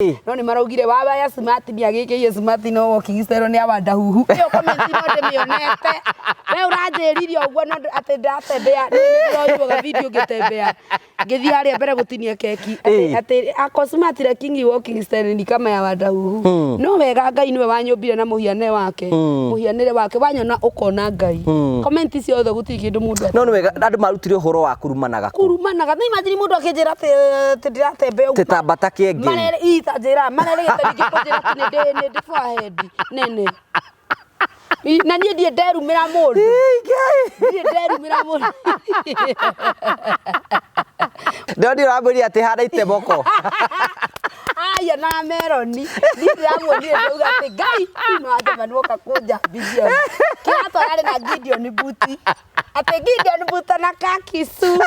No nĩ maraugire wawa ya smart nĩ agĩkĩire smart no walking style nĩ awanda huhu. Ĩyo comment no ndĩmĩonete. We ũranjĩrire ũguo no atĩ ndatembea nĩ ndĩroiguaga video ngĩtembea. Ngĩthiĩ harĩa mbere gũtinia keki atĩ atĩ ako smart lakini walking style ni kama ya wanda huhu. No wega Ngai nĩwe wanyũmbire na mũhianĩre wake. Mũhianĩre wake wanyona ũkona Ngai. Comment ciothe gũtirĩ kĩndũ mũndũ No nĩ wega andũ marutire ũhoro wa kurumanaga kũ? Kurumanaga. Nĩ imagine mũndũ akĩnjĩra atĩ atĩ ndĩratembea ũguo. Tĩtambata kĩengei. Marere ita njĩra marerĩgĩte ningĩ kũnjĩra atĩ nĩ ndĩ nĩ ndĩ forehead nene. Na niĩ ndirĩ nderumĩra mũndũ. Ndirĩ nderumĩra mũndũ. Ndoni ũramwĩrire atĩ hana itemoko. Aya na meroni. Niĩ ndĩramuonire ndauga atĩ Ngai no andũ nĩwoka kũnjambithia. Kĩratũ ararĩ na Gideon Buti. Atĩ Gideon Buta na kakisu.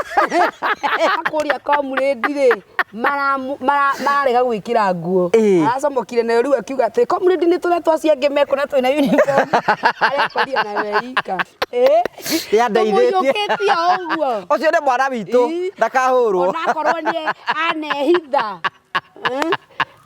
Kũrĩa comrade rĩ mararega gwĩkĩra nguo. Aracomokire nayo rĩu akiuga atĩ comrade nĩ tũretwo acio angĩ mekũ na twĩna uniform. Arekorire na we ika. Nĩandeithĩtie. Tũmũiyũkĩtie o ũguo. Ũcio nĩ mwana witũ ndakahũrwo. Onakorwo nĩ anehitha.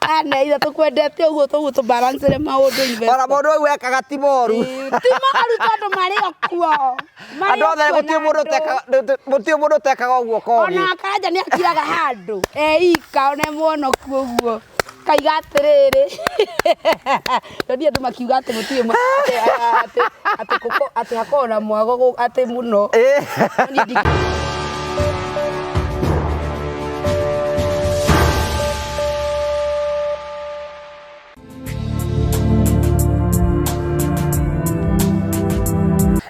Anehitha tũkwendete ũguo tũguo tũ balance maũndũ investor. Ona mũndũ ũyũ ekaga ti moru. Ti moru tondũ marĩ o kuo. Andũ othe gũtirĩ mũndũ ũtekaga gũtirĩ mũndũ ũtekaga ũguo kogi. Ona Karanja nĩ akiraga handũ eika ona e mũhonoku ũguo. Kaiga atĩrĩrĩ ndonire andũ makiuga atĩ gũtirĩ atĩ atĩ atĩ hakoragwo na mwago atĩ mũno. No niĩ ndingĩ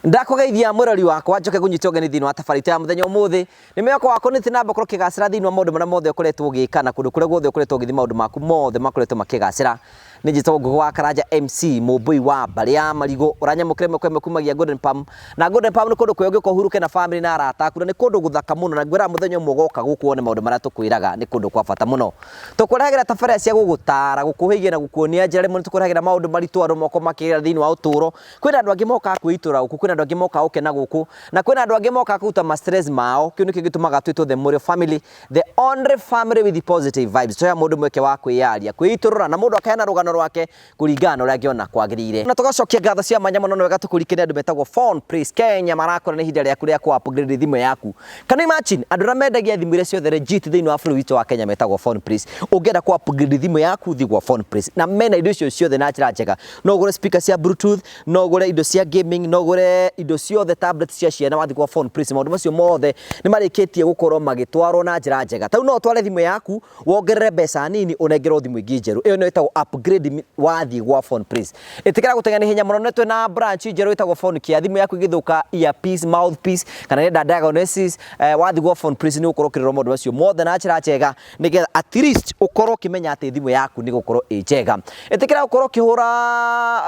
Ndakũgeithia mũrori wakwa njoke ngũnyite ũgeni thĩinĩ wa tabarĩra itũ ya mũthenya ũmũthĩ. Nĩ mwĩhoko wakwa nĩ namba ũkorwo ũkĩgacĩra thĩinĩ wa maũndũ marĩa mothe ũkoretwo ũgĩka na kũndũ kũrĩa guothe ũkoretwo ũgĩthiĩ maũndũ maku mothe makoretwo makĩgacĩra. Nĩ njĩtagwo Ngũgĩ wa Karanja MC mũmbũi wa mbarĩ ya Marigũ ũranyamũkĩra ĩmwe kwa ĩmwe kumagia Golden Palm. Na Golden Palm nĩ kũndũ kwega ũngĩũka ũhurũke na famĩlĩ na arata aku na nĩ kũndũ gũthaka mũno na ngwĩraga mũthenya ũmwe ũgoka gũkũ wone maũndũ marĩa tũkwĩraga nĩ kũndũ kwa bata mũno. Tũkũrehagĩra tabarĩra cia gũgũtara, gũkũhĩgia na gũkuonia njĩra. Rĩmwe nĩ tũkũrehagĩra maũndũ maritũ andũ mokoragwo makĩgerera thĩinĩ wa ũtũũro. Kwĩna andũ angĩ mokaga kwĩitũra gũkũ, kwĩna andũ angĩ mokaga gũkena gũkũ, na kwĩna andũ angĩ mokaga kũruta ma stress mao. Kĩu nĩkĩo gĩtũmaga twĩtwo the Mũrĩo family, the only family with positive vibes. Tũheaga mũndũ mweke wa kwĩyaria, kwĩitũrũra na mũndũ akaheana rũgano rwake kũringana na ũrĩa angĩona kwagĩrĩire. Na tũgacokia ngatho cia mwanya mũno nĩ wega tũkũrikanie andũ metagwo Phone Place Kenya marakwĩra nĩ ihinda rĩaku rĩa kũ upgrade thimũ yaku. Can you imagine andũ arĩa mendagia thimũ iria ciothe legit thĩinĩ wa bũrũri witũ wa Kenya metagwo Phone Place. Ũngĩenda kũ upgrade thimũ yaku thiĩ gwa Phone Place na mena indo icio ciothe na njĩra njega. No ũgũre speaker cia bluetooth, no ũgũre indo cia gaming, no ũgũre indo ciothe tablet cia ciana wathiĩ gwa Phone Place. Maũndũ macio mothe nĩ marĩkĩtie gũkorwo magĩtwarwo na njĩra njega. Ta rĩu no ũtware thimũ yaku wongerere mbeca nini ũnengerwo thimũ ĩngĩ njerũ. Ĩyo nĩyo ĩtagwo upgrade wathiĩ gwa Phone Place. Ĩtĩkĩra gũteng'era na ihenya mũno nĩ twĩna branch njerũ ĩtagwo Phone Care. Thimũ yaku ĩngĩthũka earpiece, mouthpiece kana ĩrenda diagnosis, wathiĩ gwa Phone Place nĩ ũgũkorwo ũkĩrorwo maũndũ macio mothe na njĩra njega nĩgetha at least ũkorwo ũkĩmenya atĩ thimũ yaku nĩ ĩgũkorwo ĩ njega. Ĩtĩkĩra gũkorwo ũkĩhũra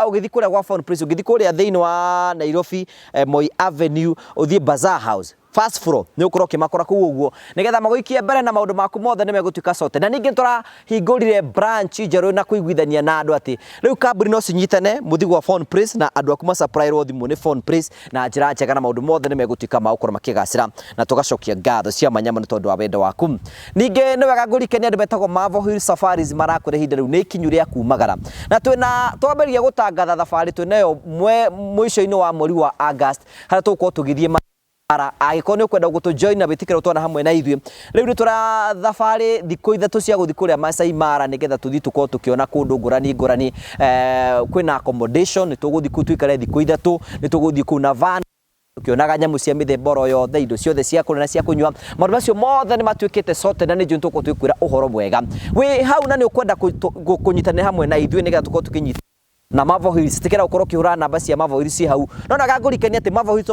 ũgĩthiĩ kũrĩa gwa Phone Place, ũngĩthiĩ kũrĩa thĩinĩ wa Nairobi Moi Avenue ũthiĩ Bazaar House first floor nĩ ũgũkorwo ũkĩmakora kũu ũguo nĩgetha magũikie mbere na maũndũ maku mothe nĩ megũtuĩka sorted. Na ningĩ nĩ tũrahingũrire branch njerũ na kũiguithania na andũ atĩ rĩu kambuni no cinyitane mũthiĩ gwa Phone Place na andũ aku ma supply-rwo thimũ nĩ Phone Place na njĩra njega na maũndũ mothe nĩ megũtuĩka ma gũkorwo makĩgacĩra na tũgacokia ngatho cia mwanya mũno tondũ wa wendo waku. Ningĩ nĩ wega ngũririkanie andũ metagwo Marvel Hill Safaris marakwĩra ihinda rĩu nĩ ikinyu rĩa kumagara na twĩna twambĩrĩria gũtangatha thabarĩ twĩnayo mũico-inĩ wa mweri wa August harĩa tũgũkorwo tũgĩthiĩ Mara. Angĩkorwo nĩ ũkwenda gũtũ join na wĩtĩkĩre gũtwarana hamwe na ithuĩ, rĩu nĩ tũra thabarĩ thikũ ithatũ cia gũthiĩ kũrĩa Masai Mara nĩgetha tũthiĩ tũkorwo tũkĩona kũndũ ngũrani ngũrani. Kwĩna accommodation, nĩ tũgũthiĩ kũu tũikare thikũ ithatũ, nĩ tũgũthiĩ kũu na van tũkĩonaga nyamũ cia mĩthemba oro yothe, indo ciothe cia kũrĩa na cia kũnyua. Maũndũ macio mothe nĩ matuĩkĩte sorted na nĩ njũĩ nĩ tũgũkorwo tũgĩkwĩra ũhoro mwega. Wĩ hau na nĩ ũkwenda kũnyitanĩra hamwe na ithuĩ nĩgetha tũkorwo tũkĩnyita na Marvel Hills tikira ukorwo ukihura namba cia Marvel Hills ciĩ hau no na ngũrikania atĩ Marvel Hills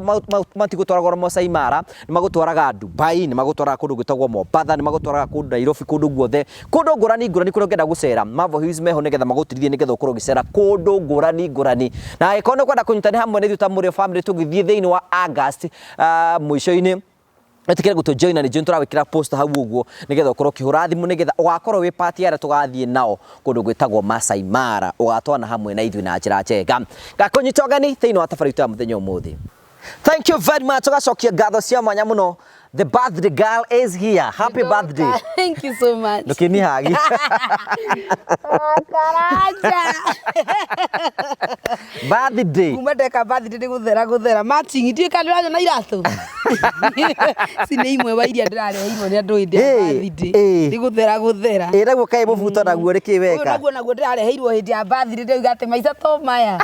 matigũtwaraga oro Masai Mara nĩ magũtwaraga Dubai nĩ magũtwaraga kũndũ gwĩtagwo Mombatha nĩ magũtwaraga kũndũ Nairobi kũndũ guothe kũndũ ngũrani ngũrani kũrĩa ũngĩenda gũcera Marvel Hills meho nĩgetha magũtirithie nĩgetha ũkorwo ũgĩcera kũndũ ngũrani ngũrani na angĩkorwo nĩ ũkwenda kũnyitanĩra hamwe na ithuĩ ta Mũrĩo family tũgĩthiĩ thĩinĩ wa August mũico-inĩ Ĩtĩkĩra gũtũ join na nĩ tũrawĩkĩra post hau ũguo nĩgetha ũkorwo ũkĩhũra thimũ nĩgetha ũgakorwo wĩ part ya arĩa tũgathiĩ nao kũndũ gwĩtagwo Masai Mara ũgatwana hamwe na ithuĩ na njĩra njega. Ngakũnyita ũgeni thĩinĩ wa tabarĩra itũ ya mũthenya ũmũthĩ. Thank you very much. Tũgacokia ngatho cia mwanya mũno. The birthday girl is here. Happy birthday. Thank you so much. Ndũkĩnihagi. Karanja. Birthday. Kuma ndeka birthday nĩ gũthera gũthera. Matching ndiũĩ kana ndĩranyona iratũ. Ici nĩ imwe wa iria ndĩrareheirwo nĩ andũ hĩndĩ ya Ĩĩ, birthday. ĩĩ. Nĩ gũthera gũthera. Ĩ naguo kaĩ mũbuto naguo nĩ kĩ Ũyũ weka? naguo naguo ndĩrareheirwo hĩndĩ ya birthday ndĩrauga atĩ maica to maya.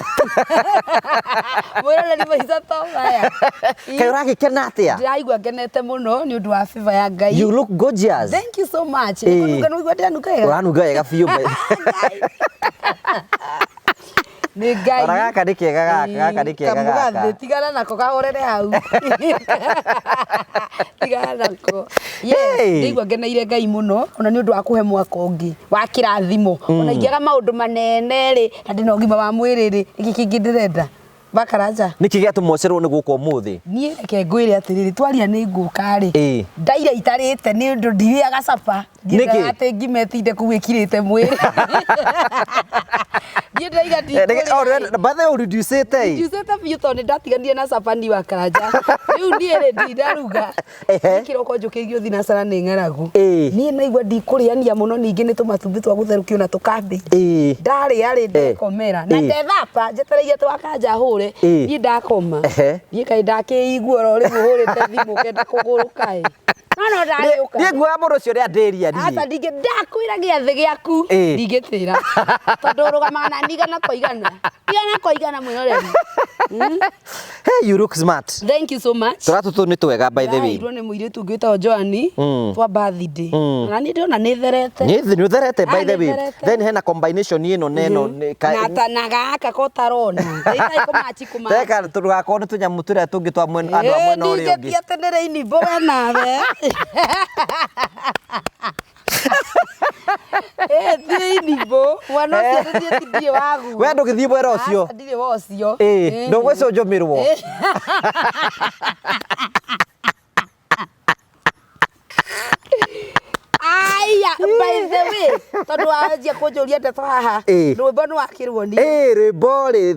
Mwĩroreri maica to maya. Kaĩ ũragĩkena atĩa? Ndĩraigua ngenete mũno nĩ ũndũ wa favor ya Ngai. You look gorgeous. Thank you so much. Ĩĩ. Nĩkũnunga nĩũigua ndĩranunga wega? Ũranunga wega biũ. Nĩ Ngai. Ona gaka nĩ kega gaka, gaka nĩ kega Kamũgathĩ, gaka. tigana nako kahorere hau. Tigana nako. Yes, Hey. ndĩigua ngeneire Ngai mũno ona nĩ ũndũ wa kũhe mwaka ũngĩ wa kĩrathimo. Ona ingĩaga maũndũ manene rĩ, na ndĩna ũgima wa mwĩrĩ rĩ, nĩkĩ kĩngĩ ndĩrenda? Bakaranja. Nĩkĩ gĩatũma ũcererwo nĩ gũka ũmũthĩ? Niĩ reke ngwĩre atĩrĩrĩ, twaria nĩ ngũka rĩ, Ĩĩ. ndaira itarĩte nĩ ũndũ ndirĩaga capa. Nĩkĩ? Ndiendaga atĩ ngima ĩtinde kũu ĩkirĩte mwĩrĩ. Niĩ ndĩraiga ndikũrĩa. By the way, ũreducĩte ĩ? Njucĩte biũ tondũ nĩ ndatiganire na capa ni wa karanja. Rĩu niĩ rĩ ndinaruga. Ehe. Niĩ kĩroko njũkĩrire thinacara nĩ ng'aragu. Ĩĩ. Niĩ naigua ndikũrĩania mũno ningĩ nĩ tũmatumbĩ twa gũtherũkio na tũkambĩnji. Ĩĩ. Ndarĩa rĩ ndekomera. Na Ĩĩ. ndethamba njetereire twakanja hũre. Ĩĩ. Niĩ ndakoma. Ehe. Niĩ kaĩ ndakĩigua oro rĩu hũrĩte thimũ ngenda kũgũrũka ĩ. No no ndagĩũka. Niĩ nguoya mũndũ ũcio ũrĩa ndĩria niĩ. Aca ndingĩ ndakwĩra gĩathĩ gĩaku Ĩĩ. ndingĩtĩra tondũ ũrũgamaga na niĩ igana kwa igana igana kwa igana mwĩroreri. Hey, you look smart. Thank you so much. Tũratũ tũtũ nĩ twega by the way. Ndĩraheirwo nĩ mũirĩtu ũngĩ wĩtagwo Joani twa birthday. Na niĩ ndĩrona nĩ therete. Nĩ ũtherete by Ah, the way. nĩ therete. Then hena combination ĩno na ĩno nĩ ka- Na ta na gaka ko tarona. Ĩtarĩ kũmachi kũmachi. Teka tũgakorwo nĩ tũnyamũ tũrĩa tũngĩ twa mwena andũ a mwena ũrĩa ũngĩ. Ndingĩtia atĩ nĩ rainbow we nawe. Ĩ ti rainbow. Mwana ũcio nĩ thiĩ ndirĩ waguo. We ndũgĩthiĩ mwena ũcio. Aca, ndirĩ wa ũcio. Ĩĩ, ndũgũcũnjũmĩrwo. Aya, by the way, tondũ wanjia kũnjũria ndeto haha, Ĩĩ. rwĩmbo nĩ wakĩrwo ni. Ĩĩ, rwĩmbo rĩ,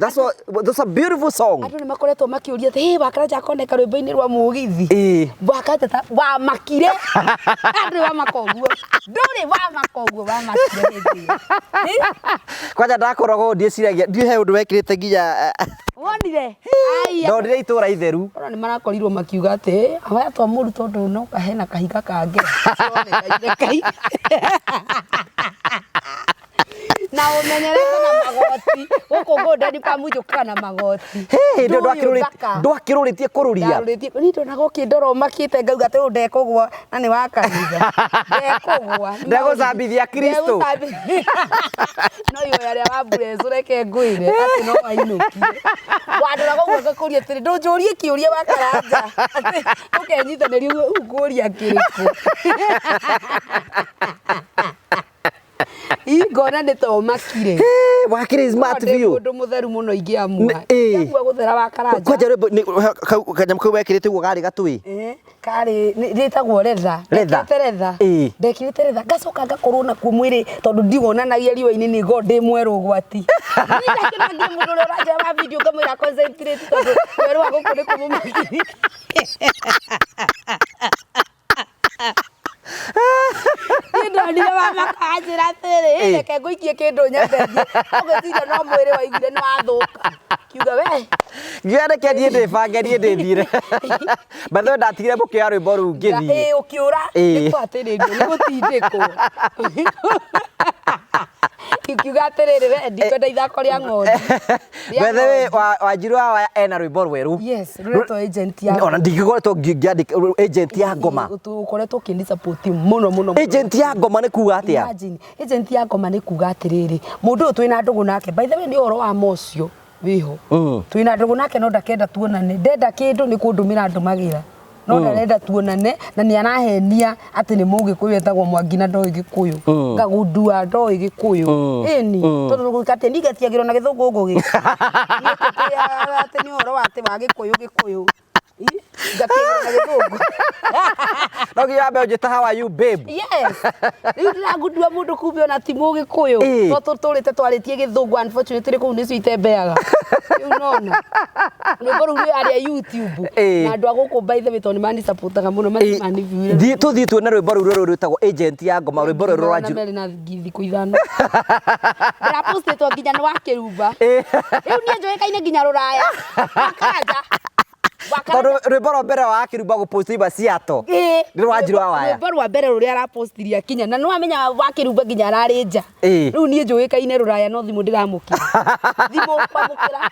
that's a beautiful song. Andũ nĩ makoretwo makĩũria atĩ, "Hey, Wakaranja akoneka rwĩmbo-inĩ rwa mũgithi." Ĩĩ. Wakaranja ta wamakire. Ndũrĩ wamaka ũguo. Ndũrĩ wamaka ũguo wamakire hĩndĩ ĩyo. Ĩ? Kwanja ndakoragwo ndiĩciragia ndiũ he ũndũ wekĩrĩte nginya Wonire? Aya. ndonire itũra itheru. Ona nĩ marakorirwo makiuga atĩ "Ĩ, aya twa mũru tondũ no hena kahiga kangĩ. Cionekaine kahiga. Na ũmenyerete na magoti. Gũkũ Golden Palm njũkaga na magoti. Hey, Ndũyũ thaka. ndwakĩrũrĩtie kũrũria. Ndarũrĩtie. Niĩ ndonaga ũkĩndora ũmakĩte ngauga atĩ ũyũ ndekũgwa na nĩ wa kanitha. Ndekũgwa. Ndegũcambithia Kristo. Ndegũcambithia. No ihoya rĩa wamburecu reke ngwĩre atĩ no ainũkire. Wandoraga ũguo ngakũria atĩrĩ ndũnjũrie kĩũria wa karanja. Atĩ ũkenyitanĩria ũguo ũkũria kĩrĩkũ. Ii ngona nĩ ta ũmakire. Hey, wakĩrĩ smart Ndĩ biũ. mũndũ mũtheru mũno ingĩamua. Ĩĩ. Ingĩamua gũthera wa karanja. Kwanja rwĩmbo kanyamũ kau wekĩrĩte ũguo garĩ gatũĩ. Karĩ rĩtagwo retha. Leather. Ndekĩrĩte retha. Ĩĩ. Ndekĩrĩte retha ngacoka ngakorwo nakuo mwĩrĩ tondũ ndiwonanagia riũa-inĩ nĩ ngorwo ndĩ mwerũ ũgwati. Niĩ ndakĩnangire mũndũ ũrĩa ũranjoya wa video ngamwĩra concentrate tondũ werũ wa gũkũ nĩ kũmũmakiri. Niĩ ndonire mama anjĩra atĩrĩ, Ĩĩ. reke ngũikie kĩndũ nyambe thiĩ. Ũgwĩciria no mwĩrĩ waiguire nĩ wathũka. Kiuga we Ngiuga reke niĩ ndĩbange niĩ ndĩthire. By the way ndatigire mũkĩoya rwĩmbo rũu ngĩthiĩ. Ĩĩ ũkĩũra Ĩĩ. nĩ kũhatĩrĩrio nĩ gũtindĩkwo. Ikiuga atĩrĩrĩ we ndikwenda ithako rĩa ng'ondu. Rĩa By the way ng'ondu. Wanjiru wa ena rwĩmbo rwerũ. Yes, rũretwo agent ya Ona ndingĩkoretwo ngĩandĩka agent ya ngoma. Ũkoretwo ũkĩni support mũno mũno. mũno. Agent ya ngoma nĩ kuga atĩa? Imagine, agent ya ngoma nĩ kuga atĩrĩrĩ mũndũ ũyũ twĩna ndũgũ nake by the way nĩ ũhoro wa ma ũcio wĩho twĩna ndũgũ nake no ndakenda tuonane ndenda kĩndũ nĩ kũndũmĩra ndũmagĩra no ndarenda tuonane na nĩ arahenia atĩ nĩ mũgĩkũyũ etagwo Mwangi na ndoĩ gĩkũyũ ngagundua ndoĩ gĩkũyũ ĩni tondũ gũka atĩ ningetiagĩrwo na gĩthũngũ ngũgĩ atĩ nĩ ũhoro wa atĩ wa gĩkũyũ gĩkũyũ. Ngakĩgũra na gĩthũngũ. No nginya wambe ũnjĩta, "How are you, babe?" Yes, rĩu ndĩragundua mũndũ kumbe ona ti mũgĩkũyũ. To tũtũrĩte twarĩtie gĩthũngũ, unfortunately kũu nĩcio itembeaga. Rĩu nona rwĩmbo rũu rwĩ arĩa YouTube na andũ a gũkũ, by the way, tondũ nĩ manisupportaga mũno. Maniviewire. Thiĩ tũthiĩ tuone rwĩmbo rũu rwerũ rwĩtagwo Agent ya Ngoma, rwĩmbo rwerũ rwa Magana Njiru. merĩ na 50,000 ndĩrapostĩtwo nginya nĩ wa kĩrumba. Rĩu niĩ njũĩkaine nginya rũraya, Wakanja. Tondũ rwĩmbo rwa mbere wa Kĩrumba gũpost ima ciato nĩ rwa Njiru wa Waya. Rwĩmbo rwa mbere rũrĩa arapostirie akinya na nĩwamenya wa kĩrumba nginya ararĩ nja. Rĩu niĩ njũĩkaine rũraya, no thimũ ndĩramũkĩra, thimũ kwamũkĩra.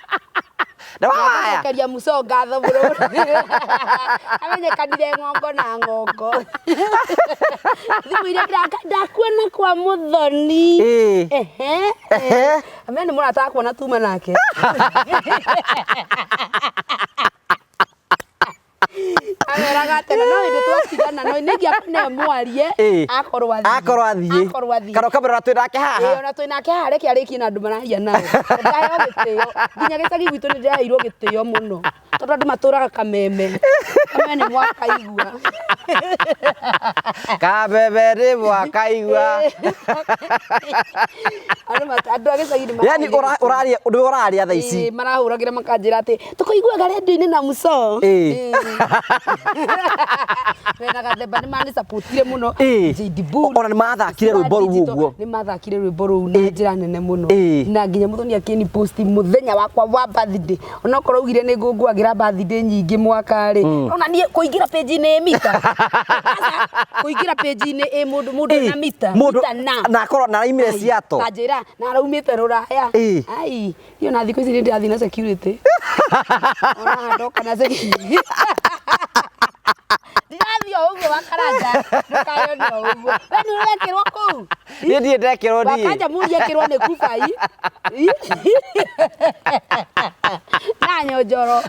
Nĩ wa Waya. Ngacokeria Muso ngatho mũno, amenyekanire ng'ongo na ng'ongo. Thimũ iria ndakuona kwa Mũthoni. Ehe. Ehe. Amenya nĩ mũrata wakwa na tuma nake. Ameraga atĩ no hĩndĩ twatigana, no nĩ ingĩakune mwarie. Akorwo athiĩ. Akorwo athiĩ. Akorwo athiĩ. Kana ũkamwĩra twĩ nake haha. Ona twĩ nake haha, reke arĩkie na andũ mararia nao. Ndaheo gĩtĩo nginya gĩcagi gwitũ, nĩ ndĩraheirwo gĩtĩo mũno tondũ andũ matũraga kameme. Kameme nĩ mwakaigua. Kabebe nĩ mwakaigua. Andũ a gĩcagi nĩ Yani maraheire gĩtĩo. Ũraria ũndũ ũraria thaa ici. Marahũragĩra makanjĩra atĩ tũkũiguaga rendio-inĩ na Muso. Mena Gathemba nĩ manisapotire mũno. JD Bull. Ona nĩ mathakire rwĩmbo rũu ũguo. Nĩ mathakire rwĩmbo rũu na njĩra nene mũno. Na nginya Mũthoni akĩni post mũthenya wakwa wa birthday, onokorwo augire nĩ ngũngũagĩra birthday nyingĩ mwaka rĩ, ona niĩ kũingĩra page-inĩ ĩ mita. Aca, kũingĩra page-inĩ ĩ mũndũ ena mita. Mũndũ mita na na akorwo na araimire ciato. Kanjĩra na araumĩte rũraya. Ai, niĩ ona thikũ ici nĩ ndĩrathiĩ na security, ona haha ndoka na security, ndirathiĩ o ũguo. Wakaranja, ndũkayone o ũguo, we nĩ ũrekĩrwo kũu. Niĩ ndirĩ ndekĩrwo niĩ. Wakanja mũri ekĩrwo nĩ kubai na nyonjoro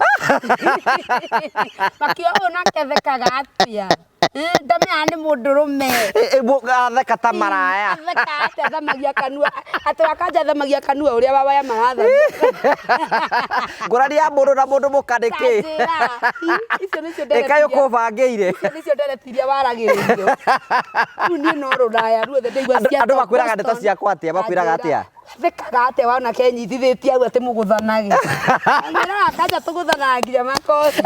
makĩo ũyũ nake thekaga atĩa? Ndamenya nĩ mũndũrũme. Atheka ta maraya. Atheka atĩa? Athamagia kanua atĩ? Wakanja athamagia kanua ũrĩa wawaya marathamia. Ngũrani ya mũndũ na mũndũ mũka nĩ kĩ? Tanjĩra. Icio nĩcio Ĩkaĩ ndereti. Ũkũbangĩire. Icio nĩcio ndereti iria waragĩrĩrio. Rĩu niĩ no rũraya ruothe ndaigua. Andũ makwĩraga ndeto ciakwa atĩa? Makwĩraga atĩa? Thekaga atĩa wona kenyitithĩtie hau atĩ mũgũthanage? Mwĩra Wakanja tũgũthanaga nginya makothi,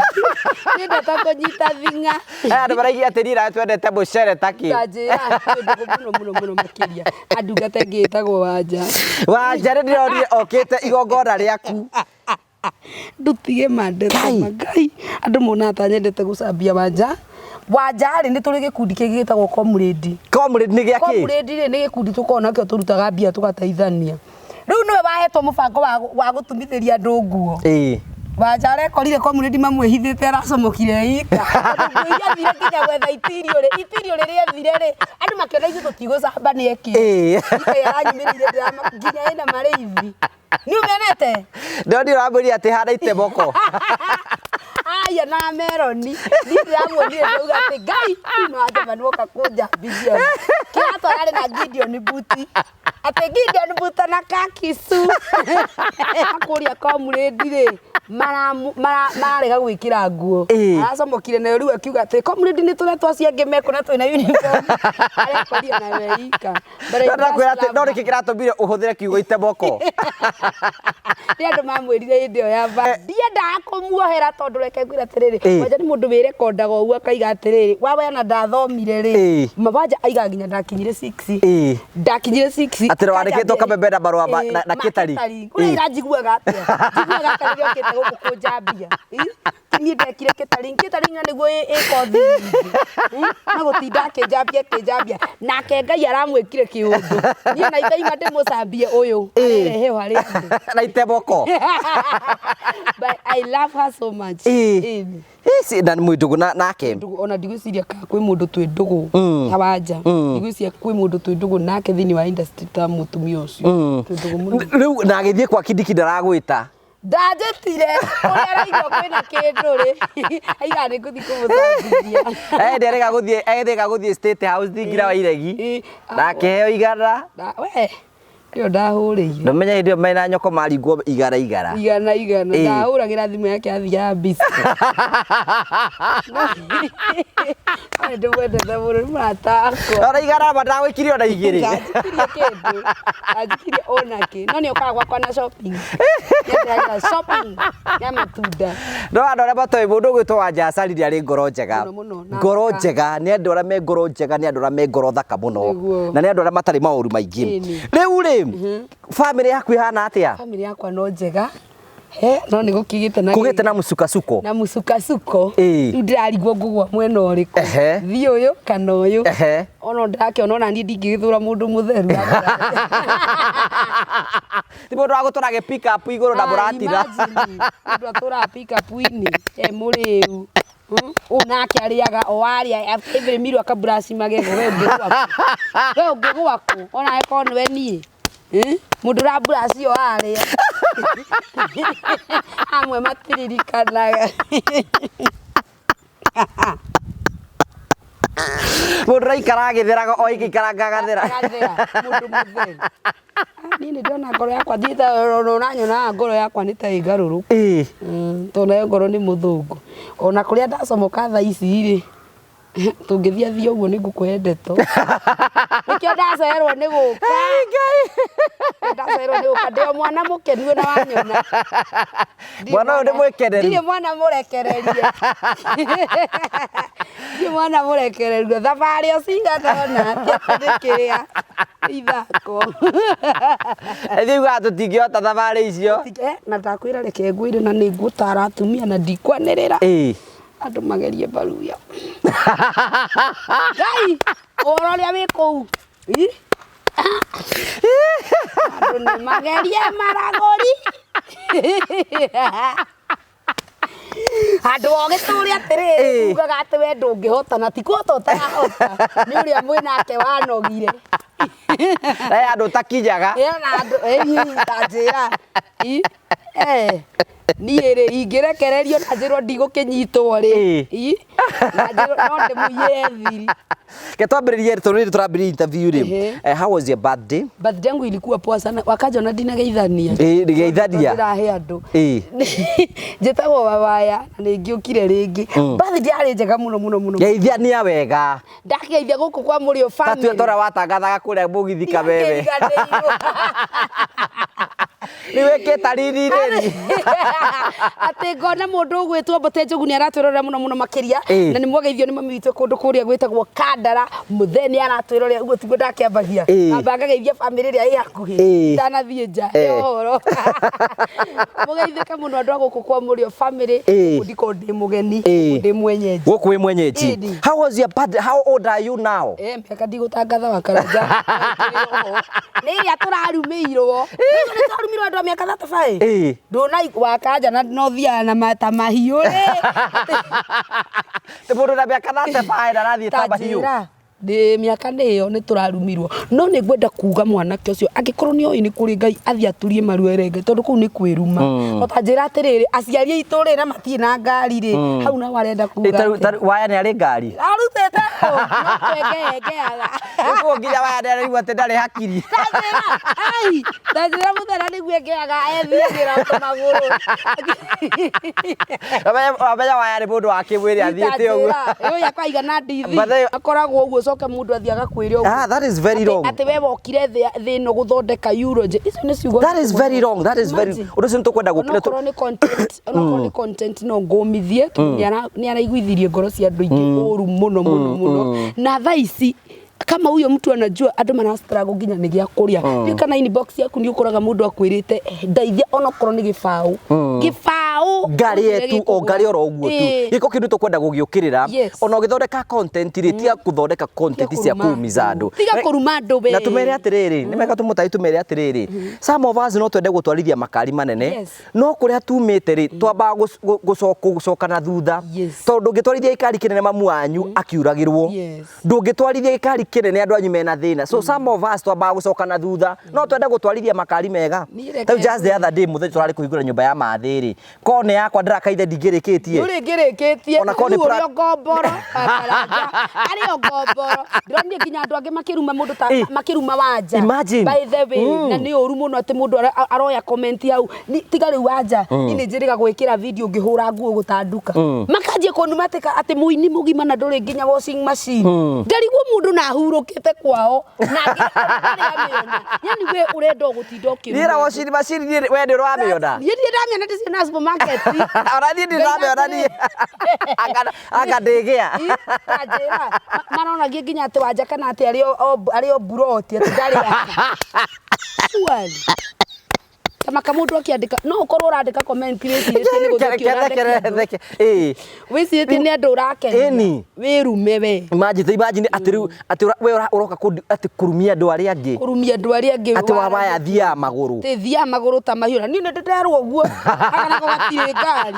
nyendete kũnyita thing'a. Aya andũ maraigia atĩ niĩ nawe twendete mũcere takĩ. Tanjĩra, twĩ ndũgũ mũno mũno mũno makĩria na ndungata ĩngĩ ĩtagwo Wanja. Wanja nĩ ndĩronire okĩte igongona rĩaku. Ndũtige mandeto. Ngai. Ngai, andũ monaga ta nyendete gũcambia Wanja. Wanja rĩ, nĩ tũrĩ gĩkundi kĩngĩ gĩtagwo comrade. Comrade nĩ gĩa kĩ? Comrade rĩ, nĩ gĩkundi tũkoragwo nakĩo, tũrutaga mbia tũgateithania. Rĩu nĩwe wahetwo mũbango wa gũtumithĩria andũ nguo. Wanja arekorire comrade mamwĩhithĩte, aracomokire ika. Tondũ nguo iria athire nginya gwetha itirio rĩ, itirio rĩrĩa ethire rĩ, andũ makĩona ithuĩ tũtigũcamba nĩ ekĩre. Ika aranyumĩrĩire nginya ĩna marĩithi. Nĩ ũmenete? Ndonire ũramwĩrire atĩ hana itemoko. Aya na meroni niĩ ndĩramuonire ndauga atĩ Ngai no anjamba nĩwoka kũnjambithia kĩratũ ararĩ na Gideon Buti, atĩ Gideon Buta na kakisu kũrĩa comrade rĩ, mararega gwĩkĩra nguo. Aracomokire nayo rĩu akiuga atĩ comrade nĩ tũretwo acio angĩ mekũ na twĩna uniform, arekorire nayo ika. But I Ndakwĩra just atĩ no love nĩkĩ kĩratũmire ũhũthĩre kiugo itemoko? Nĩ andũ mamwĩrire hĩndĩ ĩyo ya ba ndiendaga kũmuohera, tondũ reke ngwĩre atĩrĩrĩ, Wanja nĩ mũndũ wĩrekondaga ũguo akaiga atĩrĩrĩ, wawe ona ndathomire rĩ, Wanja aigaga nginya ndakinyire 6. Ndakinyire 6. Atĩ wandĩkĩtwo kameme na marũa na kĩtari. Kũrĩa iranjiguaga atĩa, njiguaga atĩa rĩrĩa ũkĩte gũkũ kũnjambia? Ti niĩ ndekire kĩtari, kĩtari na nĩguo ĩ kothi nyingĩ. Na gũtinda akĩnjambia akĩnjambia, nake Ngai aramwĩkire kĩũndũ. Niĩ na itaima ndĩmũcambie ũyũ arerehe harĩ andũ. Na itemoko. But I love her so much. Na nĩ mwĩ ndũgũ nake? Ndũgũ, ona ndigwĩciria kana kwĩ mũndũ twĩ ndũgũ ta Wanja. Ndigwĩciria kwĩ mũndũ twĩ ndũgũ nake thĩinĩ wa industry ta mũtumia ũcio. Twĩ ndũgũ mũno. Rĩu na agĩthiĩ kwa Kindiki ndaragwĩta? Ndanjĩtire, ũrĩa araigua kwĩna kĩndũ rĩ, aigaga nĩ ngũthiĩ kũmũcambithia. Nderĩga gũthiĩ, erĩga gũthiĩ State House thingira wa Iregi na akĩheo 100. We Ĩyo ndahũrĩire. Ndũmenye hĩndĩ ĩyo mena nyoko maringwo igara igara. Igana igana. Ndahũragĩra thimũ yake athiaga busy. No nĩndĩmwendete mũno, nĩ mũrata wakwa. Ona igana amba ndagũikirie ona igĩrĩ. Ndanjikirie kĩndũ. Ndanjikirie ona kĩ. No nĩ okaga gwakwa na shopping. Nĩandehagĩra shopping ya matunda. No andũ arĩa matoĩ mũndũ ũgwĩtwo Wanja Asali nĩ arĩ ngoro njega. Mũno mũno, na Ngoro thaka. njega, nĩ andũ arĩa me ngoro njega, nĩ andũ arĩa me ngoro thaka mũno. Nĩguo. Na nĩ andũ arĩa matarĩ maũru maingĩ. Ĩni. Rĩu rĩ, bamĩrĩ yaku ĩhana atĩa? Bamĩrĩ yakwa no njega. He, no nĩ gũkĩgĩte na Kũgĩte na mũcukasuko. na mũcukasuko. Ĩĩ. Rĩu ndĩrarigwo ngũgwa mwena ũrĩkũ. Ehe. Thiĩ ũyũ kana ũyũ. Ehe. Ona ndĩrakĩona ona niĩ ndingĩgĩthũra mũndũ mũtheru. Ti mũndũ wa gũtũra gĩ pick up igũrũ na mũratira. Mũndũ atũraga pick up-inĩ e mũrĩu. Ũũ nake arĩaga o arĩa after every meal akaburaci magego we ũngĩgwa kũ? We ũngĩgwa kũ? Ona angĩkorwo nĩwe niĩ. Mũndũ ũraburaci o arĩa. Amwe matiririkanaga. Mũndũ ũraikara agĩtheraga o ĩgĩikaranga agathera. Agathera mũndũ mũtheru. Niĩ nĩ ndĩrona ngoro yakwa thiĩte ũranyonaga ngoro yakwa nĩ ta ĩngarũrũku. Ĩĩ. Tondũ nayo ngoro nĩ mũthũngũ. Ona kũrĩa ndacomoka thaa ici rĩ, tũngĩthiĩ athiĩ ũguo nĩ ngũkũhe ndeto. Nĩkĩo ndacererwo nĩ gũka. Ndacererwo nĩ gũka ndĩ o mwana mũkenu ona wanyona. Mwana ũyũ nĩ mwĩkeneru. Ndirĩ mwana mũrekererie. Ndirĩ mwana mũrekererie. Thabarĩ o cigana ũna ti atĩ nĩ kĩrĩa ithako. Ithuĩ ugaga tũtingĩhota thabarĩ icio. Na ndakwĩra reke ngwĩre na nĩ ngũtara atumia na ndikwanĩrĩra. Ĩĩ. Andũ magerie mbaruya. Ngai, ũhoro ũrĩa wĩ kũu. Ĩ? Andũ nĩ magerie maragũri. Handũ ogĩ tũrĩ atĩrĩrĩ, Ĩĩ. ugaga atĩ we ndũngĩhota na ti kũhota ũtarahota nĩ ũrĩa mwĩnake wanogire. He andũ ũtakinyaga. Ĩ, na andũ ĩ, ta njĩra. Ĩ, eh, niĩ rĩ ingĩrekererio na njĩrwo ndigũkĩnyitwo rĩ Ĩĩ. ĩ, na njĩrwo no ndĩmũiyĩre thiri. Ke twambĩrĩrie tondũ rĩrĩ tũrambĩrĩria interview rĩ. Ehe. How was your birthday? Birthday yangu ilikuwa poa sana wakaja ona ndinageithania. Ĩĩ, ndĩgeithania. Ndĩrahe andũ. Ĩĩ. Njĩtagwo Wawaya na nĩ ngĩũkire rĩngĩ. Birthday yarĩ njega mũno mũno mũno. Geithania wega. Ndakĩgeithia gũkũ kwa Mũrĩo Ta tue family. tora watangathaga kũrĩa mũgithi kameme. Ndingĩriganĩirwo. Rĩu wĩkĩta riri rĩri. Atĩ ngona mũndũ ũgwĩtwo Mbote Njogu nĩ aratwĩrorera mũno mũno makĩria Ĩĩ. na nĩ mwageithio nĩ mami witũ kũndũ kũrĩa gwĩtagwo Kandara mũthee nĩ aratwĩrorera ũguo tiguo ndakĩambagia Ĩĩ. amba ngageithia bamĩrĩ ĩrĩa ĩ hakuhĩ Ĩĩ. itanathiĩ nja Ĩĩ. ĩ ũhoro mũgeithĩke mũno andũ a gũkũ kwa Mũrĩo family Ĩĩ. gũkũ ndikoragwo ndĩ mũgeni Ĩĩ. gũkũ ndĩ mwenyeji Gũkũ wĩ mwenyeji. Ĩni. How was your birthday? How old are you now? Eh, mĩaka ndigũtangatha wakaranja nĩ ĩrĩa tũrarumĩirwo Rĩu nĩ twarumirwo andũ a mĩaka 35 Ĩĩ. ndũna wakanja na no thiaga na mata mahiũ rĩ Ti mũndũ na mĩaka 35 na arathiĩ ta mahiũ. njĩra ndĩ mĩaka nĩ ĩyo nĩ tũrarumirwo no nĩ ngwenda kuga mwanake ũcio angĩkorwo nĩ oĩ nĩ kũrĩ Ngai athiĩ aturie maru ere Ngai tondũ kũu nĩ kwĩruma o ta njĩra atĩrĩrĩ aciari aitũ rĩ na matirĩ na ngari rĩ hau naho arenda kuga atĩ- Waya nĩ arĩ ngari. arutĩte kũ no kwengeengeaga Ũguo nginya waya nĩ araigua atĩ ndarĩ hakiri. Tanjĩra, ai, tanjĩra mũthera nĩguo engeaga ethiagĩra magũrũ. Wamenya waya nĩ mũndũ wa kĩmwĩrĩ athiĩte ũguo. Tanjĩra, ũyũ akaiga na ndithi. But they- Akoragwo ũguo coke mũndũ athiĩ agakwĩre ũguo. Ah, that is very wrong. Atĩ we wokire thĩ ĩno gũthondeka eulogy. Icio nĩ ciugo. That is very wrong. That is very Imagine. ũndũ ũcio nĩ tũkwenda gũkĩra Onokorwo nĩ content, onokorwo nĩ content no ngũmithie tondũ nĩ araiguithirie ngoro cia andũ aingĩ ũru mũno mũno mũno. Na thaa ici kama huyo mtu anajua andũ mara struggle nginya nĩ gĩa kũrĩa. Ndiũĩ kana inbox yaku nĩ ũkoraga mũndũ akwĩrĩte "Eh, ndeithia onokorwo nĩ gĩbaũ. Gĩbaũ. ngarĩ tu o ngarĩ oro ũguo tu Ĩĩ. gĩko kĩndũ tũkwenda gũgĩũkĩrĩra Yes. ona ũgĩthondeka content rĩ tiga gũthondeka content Tiga cia kũruma kũumiza andũ. andũ Tiga kũruma andũ we. na tũmere atĩrĩrĩ nĩ mega tũmũtari tũmere atĩrĩrĩ some of us no twende gũtwarithia makari manene Yes. no kũrĩa tumĩte rĩ twambaga gũcoka na thutha Yes. tondũ ndũngĩtwarithia gĩkari kĩnene mamu wanyu akiuragĩrwo Yes. ndũngĩtwarithia gĩkari kĩnene andũ anyu mena thĩna so some of us twambaga gũcoka na thutha no twende gũtwarithia makari mega Niĩ reke Tarĩu just the other day mũthenya tũrarĩ kũhingũra nyũmba ya mathĩ rĩ Kone yakwa ndĩrakaithe ndingĩrĩkĩtie. Ndũrĩ ngĩrĩkĩtie. Ona korwo nĩ Rĩu ũrĩ o ngomboro Karanja. Arĩ o ngomboro. Ndĩronire nginya andũ angĩ makĩruma mũndũ ta makĩruma Wanja. Imagine. By the way, na nĩ ũru mũno atĩ mũndũ aroya comment hau. Tiga rĩu Wanja, niĩ nĩ njĩrĩga gwĩkĩra video ngĩhũra nguo gũtanduka. Makanjia kũnuma atĩ atĩ mũini mũgima na ndũrĩ nginya washing machine. Ngarigwo mũndũ na ahurũkĩte kwao na ndarĩ amĩona. Yani we ũrenda o gũtinda ũkĩruma. Niĩ na washing machine niĩ we nĩ ũramĩona. Niĩ ndirĩ ndamĩona ndĩciona supermarket. Ona niĩ ndirĩ ndamĩona niĩ. Anga ndĩgĩa. Tanjĩra, maronagia nginya atĩ Wanja kana atĩ arĩ o mburoti atĩ ndarĩ aka. Surely. Tamaka mũndũ akĩandĩka no ũkorwo ũrandĩka comment wĩcirĩtie nĩ gũthekio ũrathekia andũ. Ĩĩ. Wĩcirĩtie nĩ andũ ũrakenia. Ĩni. Wĩrume we. Imagine, imagine atĩ rĩu atĩ we ũroka atĩ kũrumia andũ arĩa angĩ. Kũrumia andũ arĩa angĩ. Atĩ wa waya thiaga magũrũ. Atĩ thiaga magũrũ ta mahiũ. Na niĩ nĩ ndĩrerwo ũguo. Aka nako gatirĩ ngari.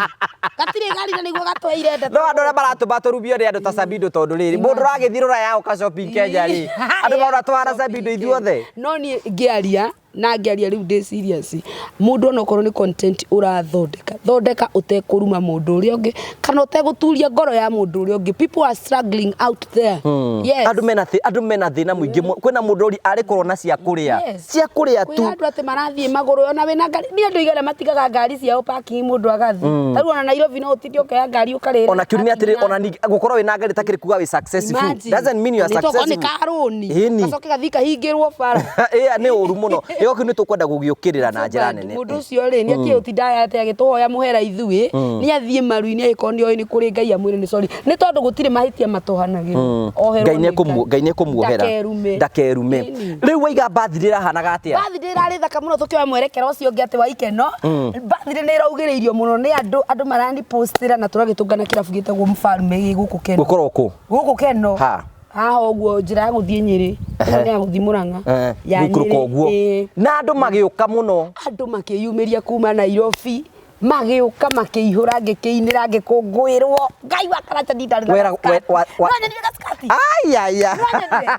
Gatirĩ ngari na nĩguo gatwaire nda. No andũ arĩa maratũma tũrumio nĩ andũ ta Sabindo tondũ rĩrĩ, mũndũ ũragĩthiĩ rũraya ũka shopping Kenya rĩ, andũ marona tũhana Sabindo ithuothe. No niĩ ngĩaria na ngĩaria rĩu ndĩ serious, mũndũ ona okorwo nĩ content ũrathondeka, thondeka ũtekũruma mũndũ ũrĩa ũngĩ kana ũtegũturia ngoro ya mũndũ ũrĩa ũngĩ. People are struggling out there. Yes. Andũ mena andũ mena thĩna mũingĩ mũno. Kwĩna mũndũ ũri arĩ kũrwo na cia kũrĩa. Yes. Cia kũrĩa tu. Kwĩna andũ atĩ marathiĩ magũrũ ona wĩna ngari. Nĩ andũ aigana matigaga ngari ciao parking mũndũ agathiĩ. Ta rĩu ona Nairobi no ũtinde ũkĩoya ngari ũkarĩra Ona kĩũria nĩ atĩrĩ, parking ona ningĩ gũkorwo wĩna ngari takĩrĩ kuga wĩ successful. Imagine. Doesn't mean you are Nĩ tokorwo nĩ successful. karũni. Ĩni. Gacoke gathiĩ kahingĩrwo bara. Ĩya nĩ ũru mũno. Ĩyo kĩu nĩ tũkwenda gũgĩũkĩrĩra na njĩra nene. Mũndũ ũcio rĩ, nĩ akĩĩ ũtindaga atĩ agĩtũhoya mũhera ithuĩ, nĩ athiĩ maru-inĩ angĩkorwo nĩ oĩ nĩ kũrĩ Ngai amwĩre nĩ sorry. Nĩ tondũ gũtirĩ mahĩtia matohanagĩrwo. Oherwo Ngai nĩ nĩ Ngai nĩ ekũmuohera. Ndakerume. Ndakerume. Ĩni. Rĩu waiga birthday ĩrahanaga atĩa? Birthday ĩrarĩ thaka mũno tũkĩoya mwerekera ũcio ũngĩ atĩ wa ikeno. Birthday nĩ ĩraugĩrĩirio mũno nĩ andũ, andũ marani postĩra na tũragĩtũngana kĩrabu gĩtagwo Mfalme gĩ gũkũ Keno. Gũkorwo kũ? Gũkũ Keno. Ha. Haha ũguo njĩra ya gũthiĩ Nyĩrĩ. Ĩno nĩ ya gũthiĩ Mũrang'a. Ya Gũikũrũka Nyĩrĩ, ũguo. ĩĩ. Na andũ magĩũka mũno. Andũ makĩyumĩria kuma Nairobi. Magĩũka makĩihũra ngĩkĩinĩra ngĩkũngũĩrwo. Ngai wa Karanja niĩ ndarĩ na gaskati. Nĩwanyonire gaskati? Ai, ai, ai. Nĩwanyonire?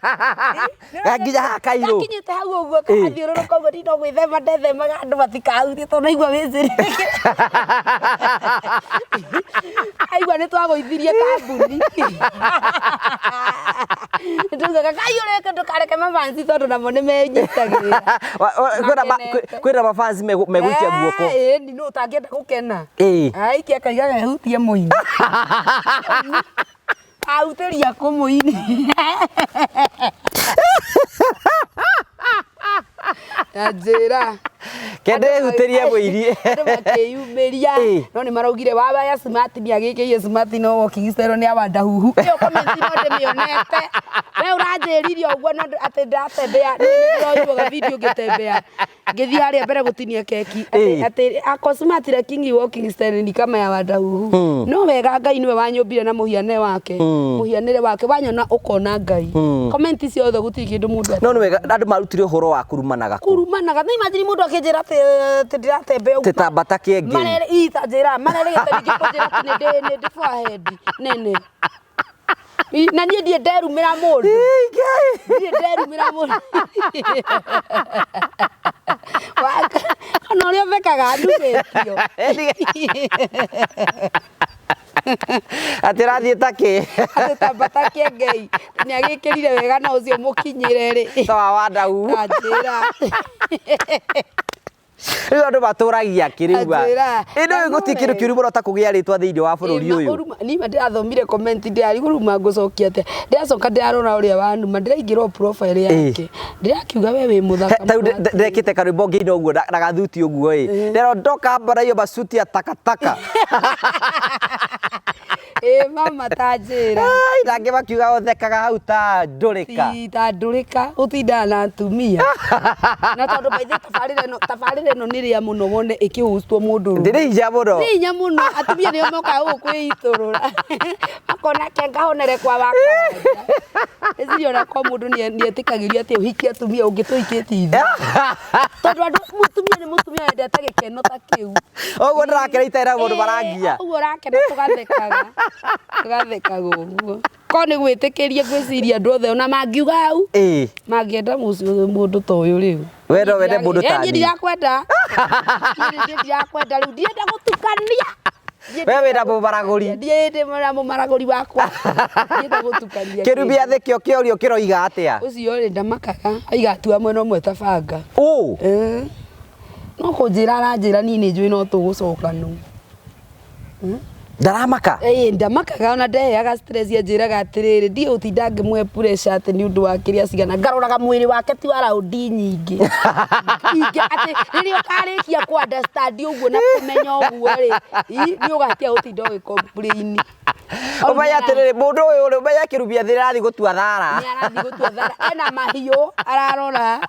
Gakinya haha kairũ. Gakinyĩte hau ũguo kagathiũrũrũka ũguo niĩ no gwĩthema ndethemaga andũ matikahutie tondũ naigua wĩcĩrĩke. Aigua nĩ twagũithirie kambuni. Nĩtwaugaga Ngai ũreke ndũkareke mabanci tondũ namo nĩ menyitagĩrĩra. Makenete. Kwĩna mabanci megũikia guoko. Ĩni nũ ũtangĩenda gũkena. Aikia akaiga gehutie mũini. Ahutĩria kũ mũini. Na njĩra. Kende hutĩrie mũini. Andũ makĩyumĩria. No nĩ maraugire wa ya smart nĩ agĩkĩire smart no walking style nĩ awanda huhu. Ĩyo comment no ndĩmĩonete. We ũranjĩrire ũguo no atĩ ndĩratembea. Niĩ nĩ ndĩroiguaga video ngĩtembea. Ngĩthiĩ harĩa mbere gũtinia keki. Atĩ ako smart lakini walking style ni kama ya wanda huhu. No wega Ngai nĩwe wanyũmbire na mũhianĩre wake. Mũhianĩre wake wanyona ũkona Ngai. Comment ciothe gũtirĩ kĩndũ mũndũ No nĩ wega andũ marutire ũhoro wa kũrumanaga kũ. Kũrumanaga. Nĩ imagine mũndũ akĩnjĩra atĩ ndĩratembea ũguo. Tĩtambata kĩengei. Marere, ii, ta njĩra, marerĩgĩte ningĩ kũnjĩra atĩ nĩ ndĩ forehead nene. Na niĩ ndirĩ nderumĩra mũndũ. Ndirĩ nderumĩra mũndũ. Ona ũrĩa ũthekaga ndumĩtio. Atĩ ũrathiĩ ta kĩ? Atĩ tambata kĩengei. Nĩ agĩkĩrire wega na ũcio mũkinyĩre rĩ. Ta wa Wandau. Ta njĩra. Rĩu andũ matũragia kĩrĩu. Anjĩra. Ĩno gũtirĩ kĩndũ kĩũru mũno ta kũgĩa rĩtwa thĩinĩ wa bũrũri ũyũ. Nima ndĩrathomire comment ndĩrarigwo rĩu mangũcokia atĩa. Ndĩracoka ndĩrarora ũrĩa wanuma, ndĩraingĩra o profile yake. Ndĩrakiuga we wĩ mũthaka Ta rĩu mũno atĩ. ndekĩte karwĩmbo ngĩina ũguo na gathuti ũguo ĩ. Ndĩrondoka hapa na hiyo masuti ya takataka. Ĩ mama ta njĩra. Ai, nangĩ makiuga ũthekaga hau ta ndũrĩka. Ti ta ndũrĩka, ũtindaga na atumia. Na tondũ by the way tabarĩra ĩno nĩ rĩa mũno wone ĩkĩhostwo mũndũ ũrũme. Ndĩrĩ hinya mũno. Nĩ hinya mũno, atumia nĩo mokaga gũkũ kwĩitũrũra. Makona ke ngahonere kwa wakaranja. Eciria ona kwa mũndũ nĩetĩkagĩrio atĩ ũhikie atumia ũngĩ tũhikĩtie ithuĩ. Tondũ andũ mũtumia nĩ mũtumia wendete gĩkeno ta kĩu. Ũguo ndĩrakena itarĩ na mũndũ marangia. Ũguo ũrakena tũgathekaga. Tũgathekaga ũguo. Korwo nĩ gwĩtĩkĩria ngwĩciria andũ othe ona mangiuga hau. Mangĩenda mũndũ ta ũyũ rĩu. We no wende mũndũ ta Niĩ niĩ. ndirakwenda. Niĩ ndirakwenda rĩu. Ndirenda gũtukio. Gũtukania. We wĩna mũmaragũri. Ndiĩ ndĩ na mũmaragũri wakwa. Ndienda gũtukania. Kĩrumia thĩ kĩo kĩorio kĩroiga atĩa? Ũcio rĩ ndamakaga aigatua mwena ũmwe ta banga. Ũ. Eh. No kũnjĩra aranjĩra niĩ nĩ njũĩ no tũgũcokanwo. Ndaramaka. Ĩĩ ndamakaga ona ndeheaga stress anjĩraga atĩrĩrĩ ndiĩ gũtinda ngĩmũhe pressure atĩ nĩ ũndũ wa kĩrĩa cigana ngaroraga mwĩrĩ wake ti wa raundi nyingĩ Ingĩ atĩ rĩrĩa ũkarĩkia kũ understand ũguo na kũmenya ũguo rĩ nĩ ũgatiga gũtinda ũgĩ complain. Ũmenye atĩrĩrĩ mũndũ ũyũ rĩ ũmenye kĩrumia thĩ arathiĩ gũtua thara. Nĩ arathiĩ gũtua thara ena mahiũ ararora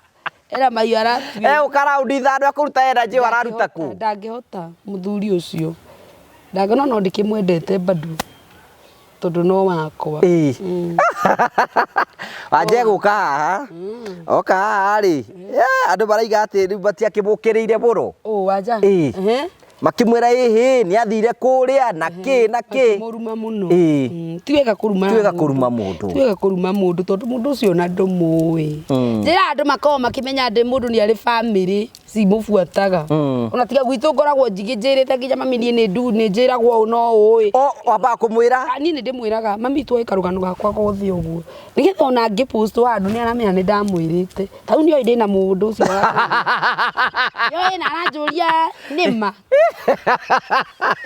ena mahiũ aratuĩra. Egũka raundi ithano ekũruta energy ĩyo araruta kũ? Ndangĩhota mũthuri ũcio. Ndangĩona no ndĩkĩmwendete bado tondũ no wakwa. Ĩĩ. Wanje gũka haha. Oka haha rĩ. Andũ maraiga atĩ rĩu matiakĩmũkĩrĩire mũno. Ũ wanja. Ĩĩ. Ehe. Makĩmwĩra ĩhĩ nĩ athire kũrĩa na kĩ na kĩ. Makĩmũruma mũno. Ĩĩ. Ti wega kũruma. Ti wega kũruma mũndũ. Ti wega kũruma mũndũ tondũ mũndũ ũcio ona ndũmũĩ. Njĩra andũ makoragwo makĩmenya atĩ mũndũ nĩ arĩ bamĩrĩ cimũbuataga. Ona tiga gwitũ ngoragwo njĩrĩte nginya mami niĩ nĩ ndu nĩ njĩragwo ũũ no ũĩ. O wambaga kũmwĩra. Niĩ nĩ ndĩmwĩraga mami twoe karũgano gakwa gothe ũguo nĩgetha ona ngĩpost handũ nĩ aramenya nĩ ndamwĩrĩte ta rĩu nĩoĩ ndĩna mũndũ ũcio nĩoĩ na aranjũria nĩma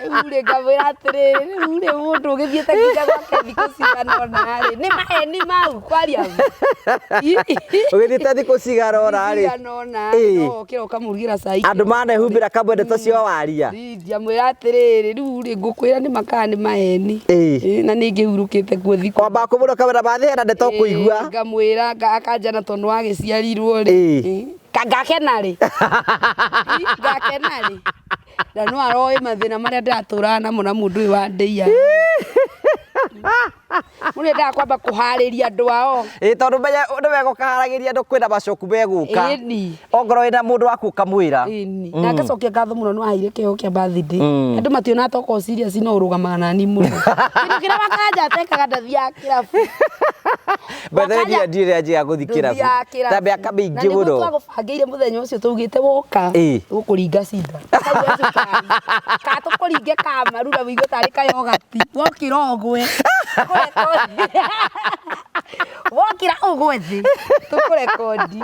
rĩu rĩ ngamwĩra atĩrĩrĩ rĩu rĩ mũndũ ũgĩthiĩte nginya gwake thikũ cigana ũna rĩ nĩ maheni mau kwaria ma Ũgĩthiĩte thikũ cigana ũna rĩ. cigana ũna Ĩĩ. no ũkĩra ũkamũrugĩra cai Andũ manehumbĩra kamwe ndeto cio waria. Ndiamwĩra atĩrĩrĩ rĩu rĩ ngũkwĩra nĩ makaa nĩ maheni Ĩĩ. Ĩĩ, na nĩ ngĩhurũkĩte kuo thikũ Wambaga kũmwĩra ũkamwĩra mathĩ hena ndeto ũkũigua. Ngamwĩra akanjana tondũ wagĩciarirwo rĩ. Ĩĩ. Ngakena rĩ. Ngakena rĩ. Na no aroĩ mathĩna marĩa ndĩratũraga namo na mũndũ ũyũ wa ndĩia. Mũndũ endaga kwamba kũharĩria andũ ao. Ĩĩ tondũ menya nĩ wega ũkaharagĩria andũ kwĩna macoku megũka. Ĩni. Ongorwo wĩna mũndũ waku ũkamwĩra. Ĩni. Na ngacokia ngatho mũno nĩ waheire kĩheo kĩa birthday. Andũ mationaga ta ũkoragwo serious no ũrũgamaga nani mũno. Kĩndũ kĩrĩa Wakanja atekaga ndathiaga kĩrabu. By the way niĩ ndirĩ anjia gũthiĩ kĩrabu. Ta mĩaka mĩingĩ mũno. Na nĩguo twagũbangĩire mũthenya ũcio twaugĩte woka Ĩĩ. tũgũkũringa cinda. Kau cukari. Ka tũkũringe kamarura wĩigue tarĩ kayogati. Wokĩra ũgwe. Wokĩra ũgwe thĩ. Tũkũrekondi.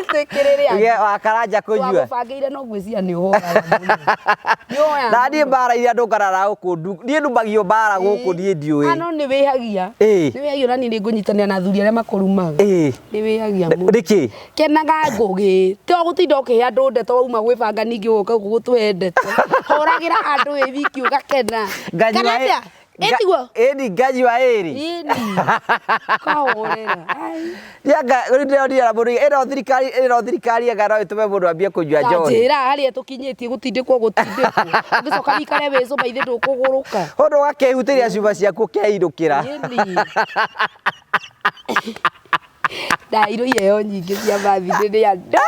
Twĩkĩrĩre andũ. Uge Wakaranja kũnyua. Twagũbangĩire no ngwĩciria nĩ ũhoyaga mũno. Nĩ ũhoyaga Na niĩ mũno. mbara iria ndũnganaga gũkũ niĩ ndumagio mbara gũkũ niĩ ndiũĩ. Ah, no nĩ wĩhagia. Ĩĩ. Nĩ wĩhagia ona niĩ nĩ ngũnyitanĩra na athuri arĩa makũrumaga. Ĩĩ. Nĩ wĩhagia mũno. Nĩkĩ? Kenaga ngũgĩ. Ti gũtinda ũkĩhe andũ ndeto wauma gwĩbanga ningĩ ũgoka gũkũ gũtũhe ndeto. Hũragĩra andũ wĩ wiki ũgakena. Nganyua Kana atĩa? Ĩ tiguo? Ĩni nganyua ĩrĩ. Ĩni. Ũkahorera. Ai. Yanga rĩu ndĩronire mũndũ ĩno thirikari ĩno thirikari anga no ĩtũme mũndũ ambie kũnyua njohi. Njĩra harĩa tũkinyĩtie gũtindĩkwo gũtindĩkwo. Ũgĩcoka wĩikare wĩcũma ithe ndũkũgũrũka. Ũndũ ũgakĩhutĩria cuma ciaku ũkeinũkĩra. Ĩni. Ndaheirwo iheo nyingĩ cia birthday nĩ andũ.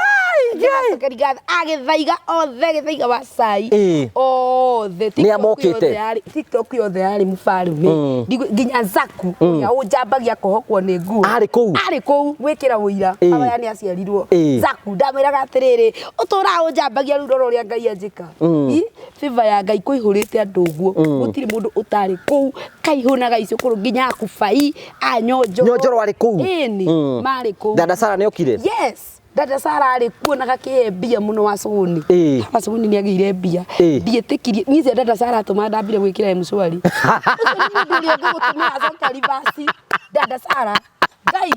Agĩthaiga othe gĩthaiga wa cai Ĩĩ. othe Nĩ a mokĩte? TikTok yothe yarĩ mũbarũme nginya Zaku ũrĩa ũnjambagia kũhokwo nĩ nguo Arĩ kũu? arĩ kũu gwĩkĩra ũira Ĩĩ. aya nĩ aciarirwo Ĩĩ. Zaku ndamwĩraga atĩrĩrĩ ũtũraga ũnjambagia rĩu rora ũrĩa Ngai anjĩka favor ya Ngai kũihũrĩte andũ ũguo gũtirĩ mũndũ ũtarĩ kũu kaihũnaga icũkũrũ nginya akubai a Nyonjoro Nyonjoro arĩ kũu? Ĩni marĩ kũu Dada Sara nĩ okire? Yes Dada Sara arĩ kuo na gakĩhe mbia mũno wa Suguni. Ĩĩ. Wa Suguni nĩ agĩire mbia. Ĩĩ. Ndiĩtĩkirie niĩ cia Dada Sara atũma ndambire gwĩkĩra M-Shwari. Ũcio nĩ mũndũ ũrĩa ũngĩgũtũmĩra acoke reverse. Dada Sara. Ngai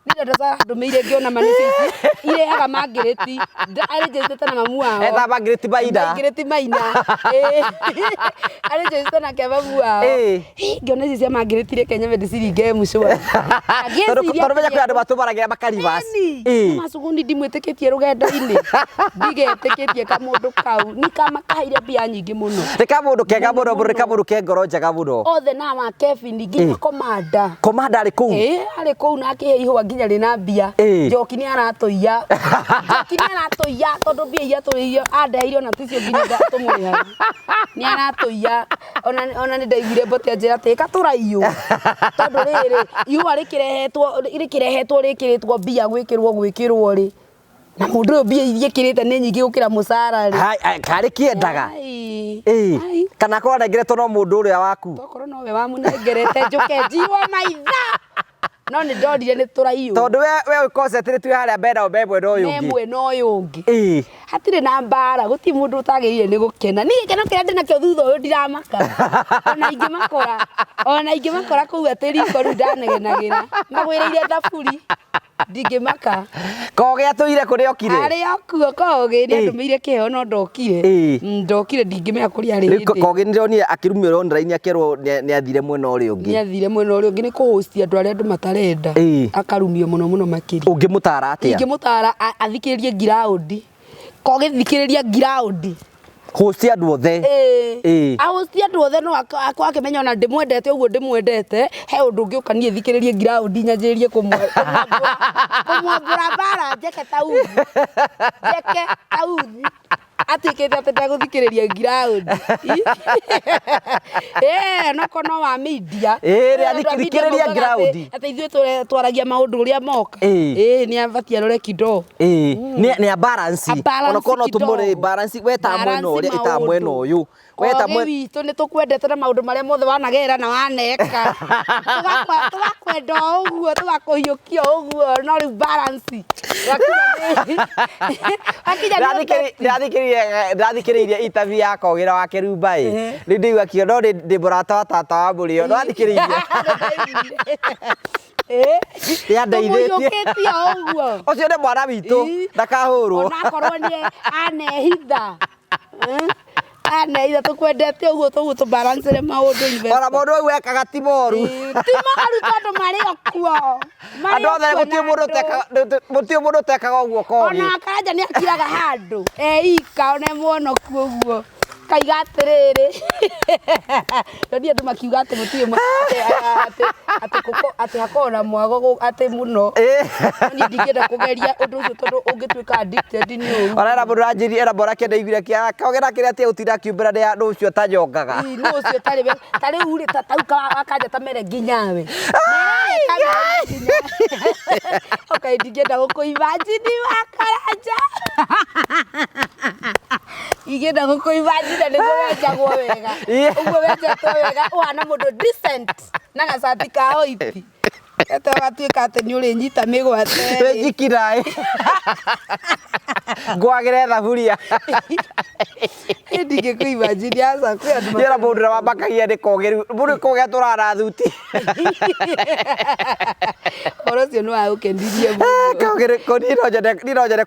nĩ Dada Sara ndũmĩire ngĩona manici ici irehaga mangĩrĩti. Arĩ njĩtĩte na mamu wao. Etha Margaret Maina. Margaret Maina. Ĩĩ. Arĩ njĩtĩte nake mamu wao. Ĩĩ. Hĩ, ngĩona ici cia mangĩrĩti reke nyambe ndĩciringe M-Shwari. Tondũ tondũ menya kwĩ andũ matũmaragĩra makarivas. Ĩĩ. Macuguni ndimwĩtĩkĩtie rũgendo-inĩ ndigetĩkĩtie kamũndũ kau nĩ kamakaheire mbia nyingĩ mũno Nĩ kamũndũ kega mũno mũno nĩ kamũndũ ke ngoro njega mũno. othe na wa Kevin nginya Ĩĩ. komanda Komanda arĩ kũu. Ĩĩ arĩ kũu na akĩhe ihũa nginya rĩna mbia Ĩĩ. Njoki nĩ aratũiya Njoki nĩ aratũiya tondũ mbia iria tũrĩhio andeheire ona ticio nginya tũmũrĩhaga nĩ aratũiya ona nĩ ndaiguire mbote anjĩra atĩ ĩka tũraiywo tondũ rĩrĩ ihũa rĩkĩrehetwo rĩkĩrehetwo rĩkĩrĩtwo mbia gwĩkĩrwo gwĩkĩrwo rĩ Na mũndũ ũyũ mbia iria ĩkĩrĩte nĩ nyingĩ gũkĩra mũcara rĩ. Hai, ai, karĩ kĩendaga. Ai. Ĩĩ. Ai. Kana akorwo anengeretwo no mũndũ ũrĩa waku. Tokorwo nowe wamũnengerete njũke njirwo maitha. No nĩ ndonire nĩ tũraiywo. Tondũ we we ũconcentrate harĩa mbere nao me mwena ũyũ Me ũngĩ. mwena ũyũ ũngĩ. Ĩĩ. Hatirĩ na mbara, gũtirĩ mũndũ ũtagĩrĩire nĩ gũkena. Niĩ gĩkeno kĩrĩa ndĩnakĩo thutha ũyũ ndiramaka. Ona ingĩmakora, ona ingĩmakora kũu atĩ riko rĩu ndanegenagĩra, magwĩrĩire thaburi, ndingĩmaka. Kogi atũire kũrĩa okire. Arĩ o kuo Kogi nĩ Ĩĩ. andũmĩire kĩheo no ndokire. Ĩĩ. Ndokire ndingĩmenya kũrĩa arĩ Rĩu hĩndĩ. Kogi nĩndĩronire akĩrumio online akerwo nĩ athire mwena ũrĩa ũngĩ. Nĩ athire mwena ũrĩa ũngĩ nĩ kũhost andũ arĩa andũ matarenda. Ĩĩ. Akarumio mũno mũno makĩria. Ũngĩmũtara atĩa? Ingĩmũtara athikĩrĩrie ngiraũndi. Kogi thikĩrĩria ngiraũndi. Host andũ othe. Ĩĩ. Ahosti andũ othe no akorwo akĩmenya ona ndĩmwendete ũguo ndĩmwendete, he ũndũ ũngĩũka niĩ thikĩrĩrie ngiraũndi nyanjĩrĩrie kũmwambũra mbara njeke ta uthi. Njeke ta uthi. Atuĩkĩte atĩ ndegũthikĩrĩria ngiraũndi. Ĩĩ, onokorwo no wa media. Ĩĩ, rĩ, Andũ a media thikĩrĩria maugaga ngiraũndi. atĩ ithuĩ twaragia maũndũ ũrĩa moka. Ĩĩ. Ĩĩ, nĩ abatiĩ arore kidogo. Ĩĩ, nĩ a balance. A balance Onokorwo no tũmũrĩ kidogo. balance, we ta mwena Balance ũrĩa ĩta mwena maũndũ. ũyũ. We ta Kogi mwena witũ nĩ tũkwendete na maũndũ marĩa mothe wanagera na waneka. Tũgakwenda o ũguo, tũgakũhiũkia o ũguo, no rĩu balance. Wakinya nĩ ũteti. Ndĩrathikĩrĩirie interview ya Kogi na wa Kĩrumba ĩ. Rĩu ndĩigua akiuga no ndĩ mũrata wa tata wa Mũrĩo. Nĩwathikĩrĩirie? Ĩĩ. Nĩandeithĩtie. Tũmũhiũkĩtie o ũguo. Ũcio nĩ mwana witũ, Ĩĩ. ndakahũrwo. Onakorwo nĩ anehitha. Anehitha tũkwendete ũguo tũguo tũbalancĩre maũndũ investor. Ona mũndũ ũyũ ekaga ti moru. Ti moru tondũ marĩ o kuo. Marĩ Andũ o othe kuo gũtirĩ na mũndũ andũ. ũtekaga gũtirĩ mũndũ ũtekaga ũguo Kogi. Ona Karanja nĩ akiraga handũ eika ona e mũhonoku ũguo kaiga atĩrĩrĩ ndonire andũ makiuga atĩ gũtirĩ atĩ atĩ hakoragwo na mwago atĩ mũno. Ĩĩ. Niĩ ndingĩenda kũgeria ũndũ ũcio tondũ ũngĩtuĩka addicted nĩ ũru. Ona hena mũndũ ũranjĩrire hena mwanake ndaiguire Kogi na kĩrĩa atige gũtinda akiumbĩra nĩ nũ ũcio ũtanyongaga. Ĩĩ, nũ ũcio ũtarĩ we ta rĩu rĩ ta rĩu Kanja ta mere nginya we. Okay, ndingĩenda gũkũ imagine wa Karanja. Ingĩenda gũkũ imagine nĩguo wenjagwo wega. Yeah. Ũguo wenjetwo wega ũhana mũndũ decent na gacati ka white. Ete ũgatuĩka atĩ nĩ ũrĩnyita mĩgwate. Wĩ njikira ĩ. Ngwagĩre thaburia. Niĩ ndingĩkũ imagine aca kwĩ andũ Niĩ ona mũndũ ũrĩa wambakagia nĩ Kogi rĩu. Mũndũ Kogi atũraga na thuti. Ũhoro ũcio nĩ wagũkenirie mũno. Kogi niĩ no nyende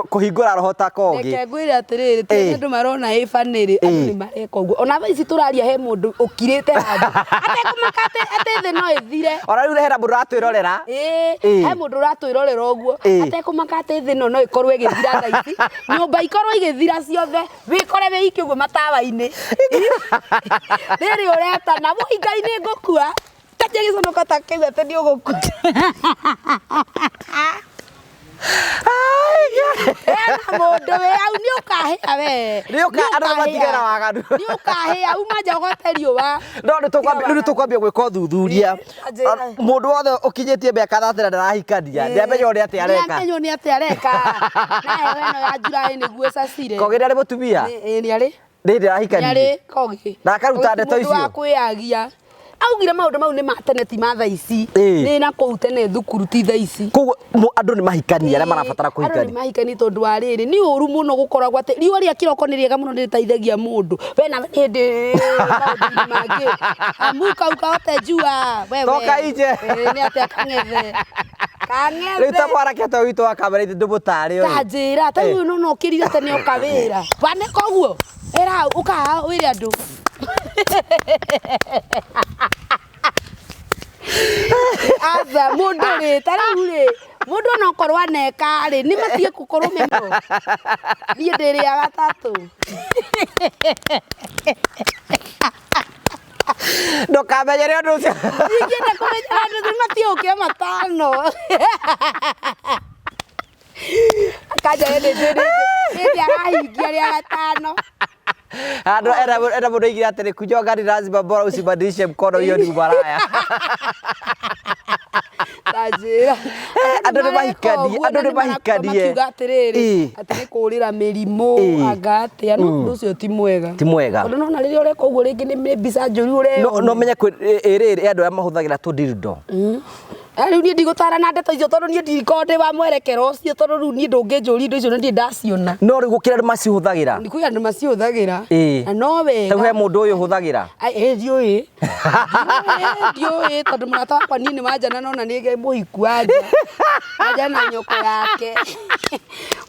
kũhingũra roho ta Kogi. Reke ngwĩre atĩrĩrĩ, ti Ĩĩ. andũ marona ĩ banĩrĩ, andũ Ĩĩ. nĩ mareka ũguo. Ona thaa ici tũraria he mũndũ ũkirĩte handũ. Atekũmaka atĩ thĩ no ĩthire. Ona rĩu hena mũndũ ũratwĩrorera. Ĩĩ, Ĩĩ. he mũndũ ũratwĩrorera ũguo Ĩĩ. atekũmaka atĩ thĩ ĩno no ĩkorwo ĩgĩthira thaa ici, nyũmba ikorwo igĩthira ciothe, wĩkore wĩ iki ũguo matawa-inĩ. Rĩrĩ ũretana, woi Ngai nĩ ngũkua. Tanjia gĩconoko ta kĩu atĩ nĩ ũgũkua. Hena mũndũ wĩ hau nĩ ũkahĩa we. Nĩ andũ nĩ matige na waganu. Nĩ ũkahĩa uma nja ũgote riũa. No nĩ rĩu nĩ tũkwambia gwĩka ũthuthuria. Ĩĩ, Mũndũ wothe ũkinyĩtie mĩaka 30 na ndarahikania, nĩamenywo nĩ atĩa areka. Nĩamenywo nĩ atĩa areka. Na heho ĩno ya July nĩguo ĩcacire. Kogi nĩ arĩ mũtumia? Ĩĩ nĩ arĩ. Nĩ hĩndĩ arahikanirie? Nĩ arĩ Kogi. Na akaruta Kogi ti ndeto mũndũ wa icio? kwĩyagia. Augire maũndũ mau nĩ ma tene ti ma thaa ici. Ĩĩ. Nĩ na kũu tene thukuru ti thaa ici. Koguo andũ nĩ mahikania arĩa marabatara Andũ nĩ kũhikania. mahikania tondũ wa rĩrĩ nĩ ũru mũno gũkoragwo atĩ riũa rĩa kĩroko nĩ rĩega mũno nĩ rĩteithagia mũndũ. We na hĩndĩ maũndũ-inĩ mangĩ. Amuka ukaote jua wewe. Toka nje. Ĩĩ, nĩ atĩa kang'ethe. Kang'ethe. Rĩu ta mwanake ta witũ wa kamera ithe ndũmũtare ũyũ. Ta njĩra ta rĩu no no ũkĩrire tene ũka wĩra. Waneka ũguo? Ĩra ũka haha wĩre andũ. Aca mũndũ rĩ ta rĩu rĩ mũndũ ona okorwo aneka rĩ nĩ matige gũkorwo me niĩ ndĩrĩa gatatũ. Ndũkamenyere ũndũ ũcio. Ndingĩenda kũmenya andũ nĩ matige gũkĩra matano. Kanja hĩndĩ hĩndĩ arahingia rĩa gatano. Andũ ena mũndũ oigire atĩrĩ kunyonga ni lazima bora usibadilishe mkono hiyo ni umaraya. Ũranjĩra. Andũ nĩ mahikanie, andũ nĩ mahikanie. Makiuga atĩrĩrĩ, atĩ nĩ kũrĩra mĩrimũ, anga atĩa, no ũndũ ũcio ti mwega. Ti mwega. Tondũ nona rĩrĩa ũreka ũguo rĩngĩ nĩ mbica njũru No ũreyona. no menye kwĩ ĩrĩrĩ andũ arĩa mahũthagĩra tũndirdo. Rĩu niĩ ndigũtara na ndeto icio tondũ niĩ ndikoragwo ndĩ wa mwerekero ũcio tondũ rĩu niĩ ndũngĩnjũria indo icio na ndirĩ ndaciona. No rĩu gũkĩra andũ macihũthagĩra. Nĩ kwĩ andũ macihũthagĩra. Na no Ta wega. he mũndũ ũyũ ũhũthagĩra. Ai, ndiũĩ. Ndiũĩ tondũ mũrata wakwa niĩ nĩ wanja na nona nĩ mũhiku wanja. Wanja na nyoko yake.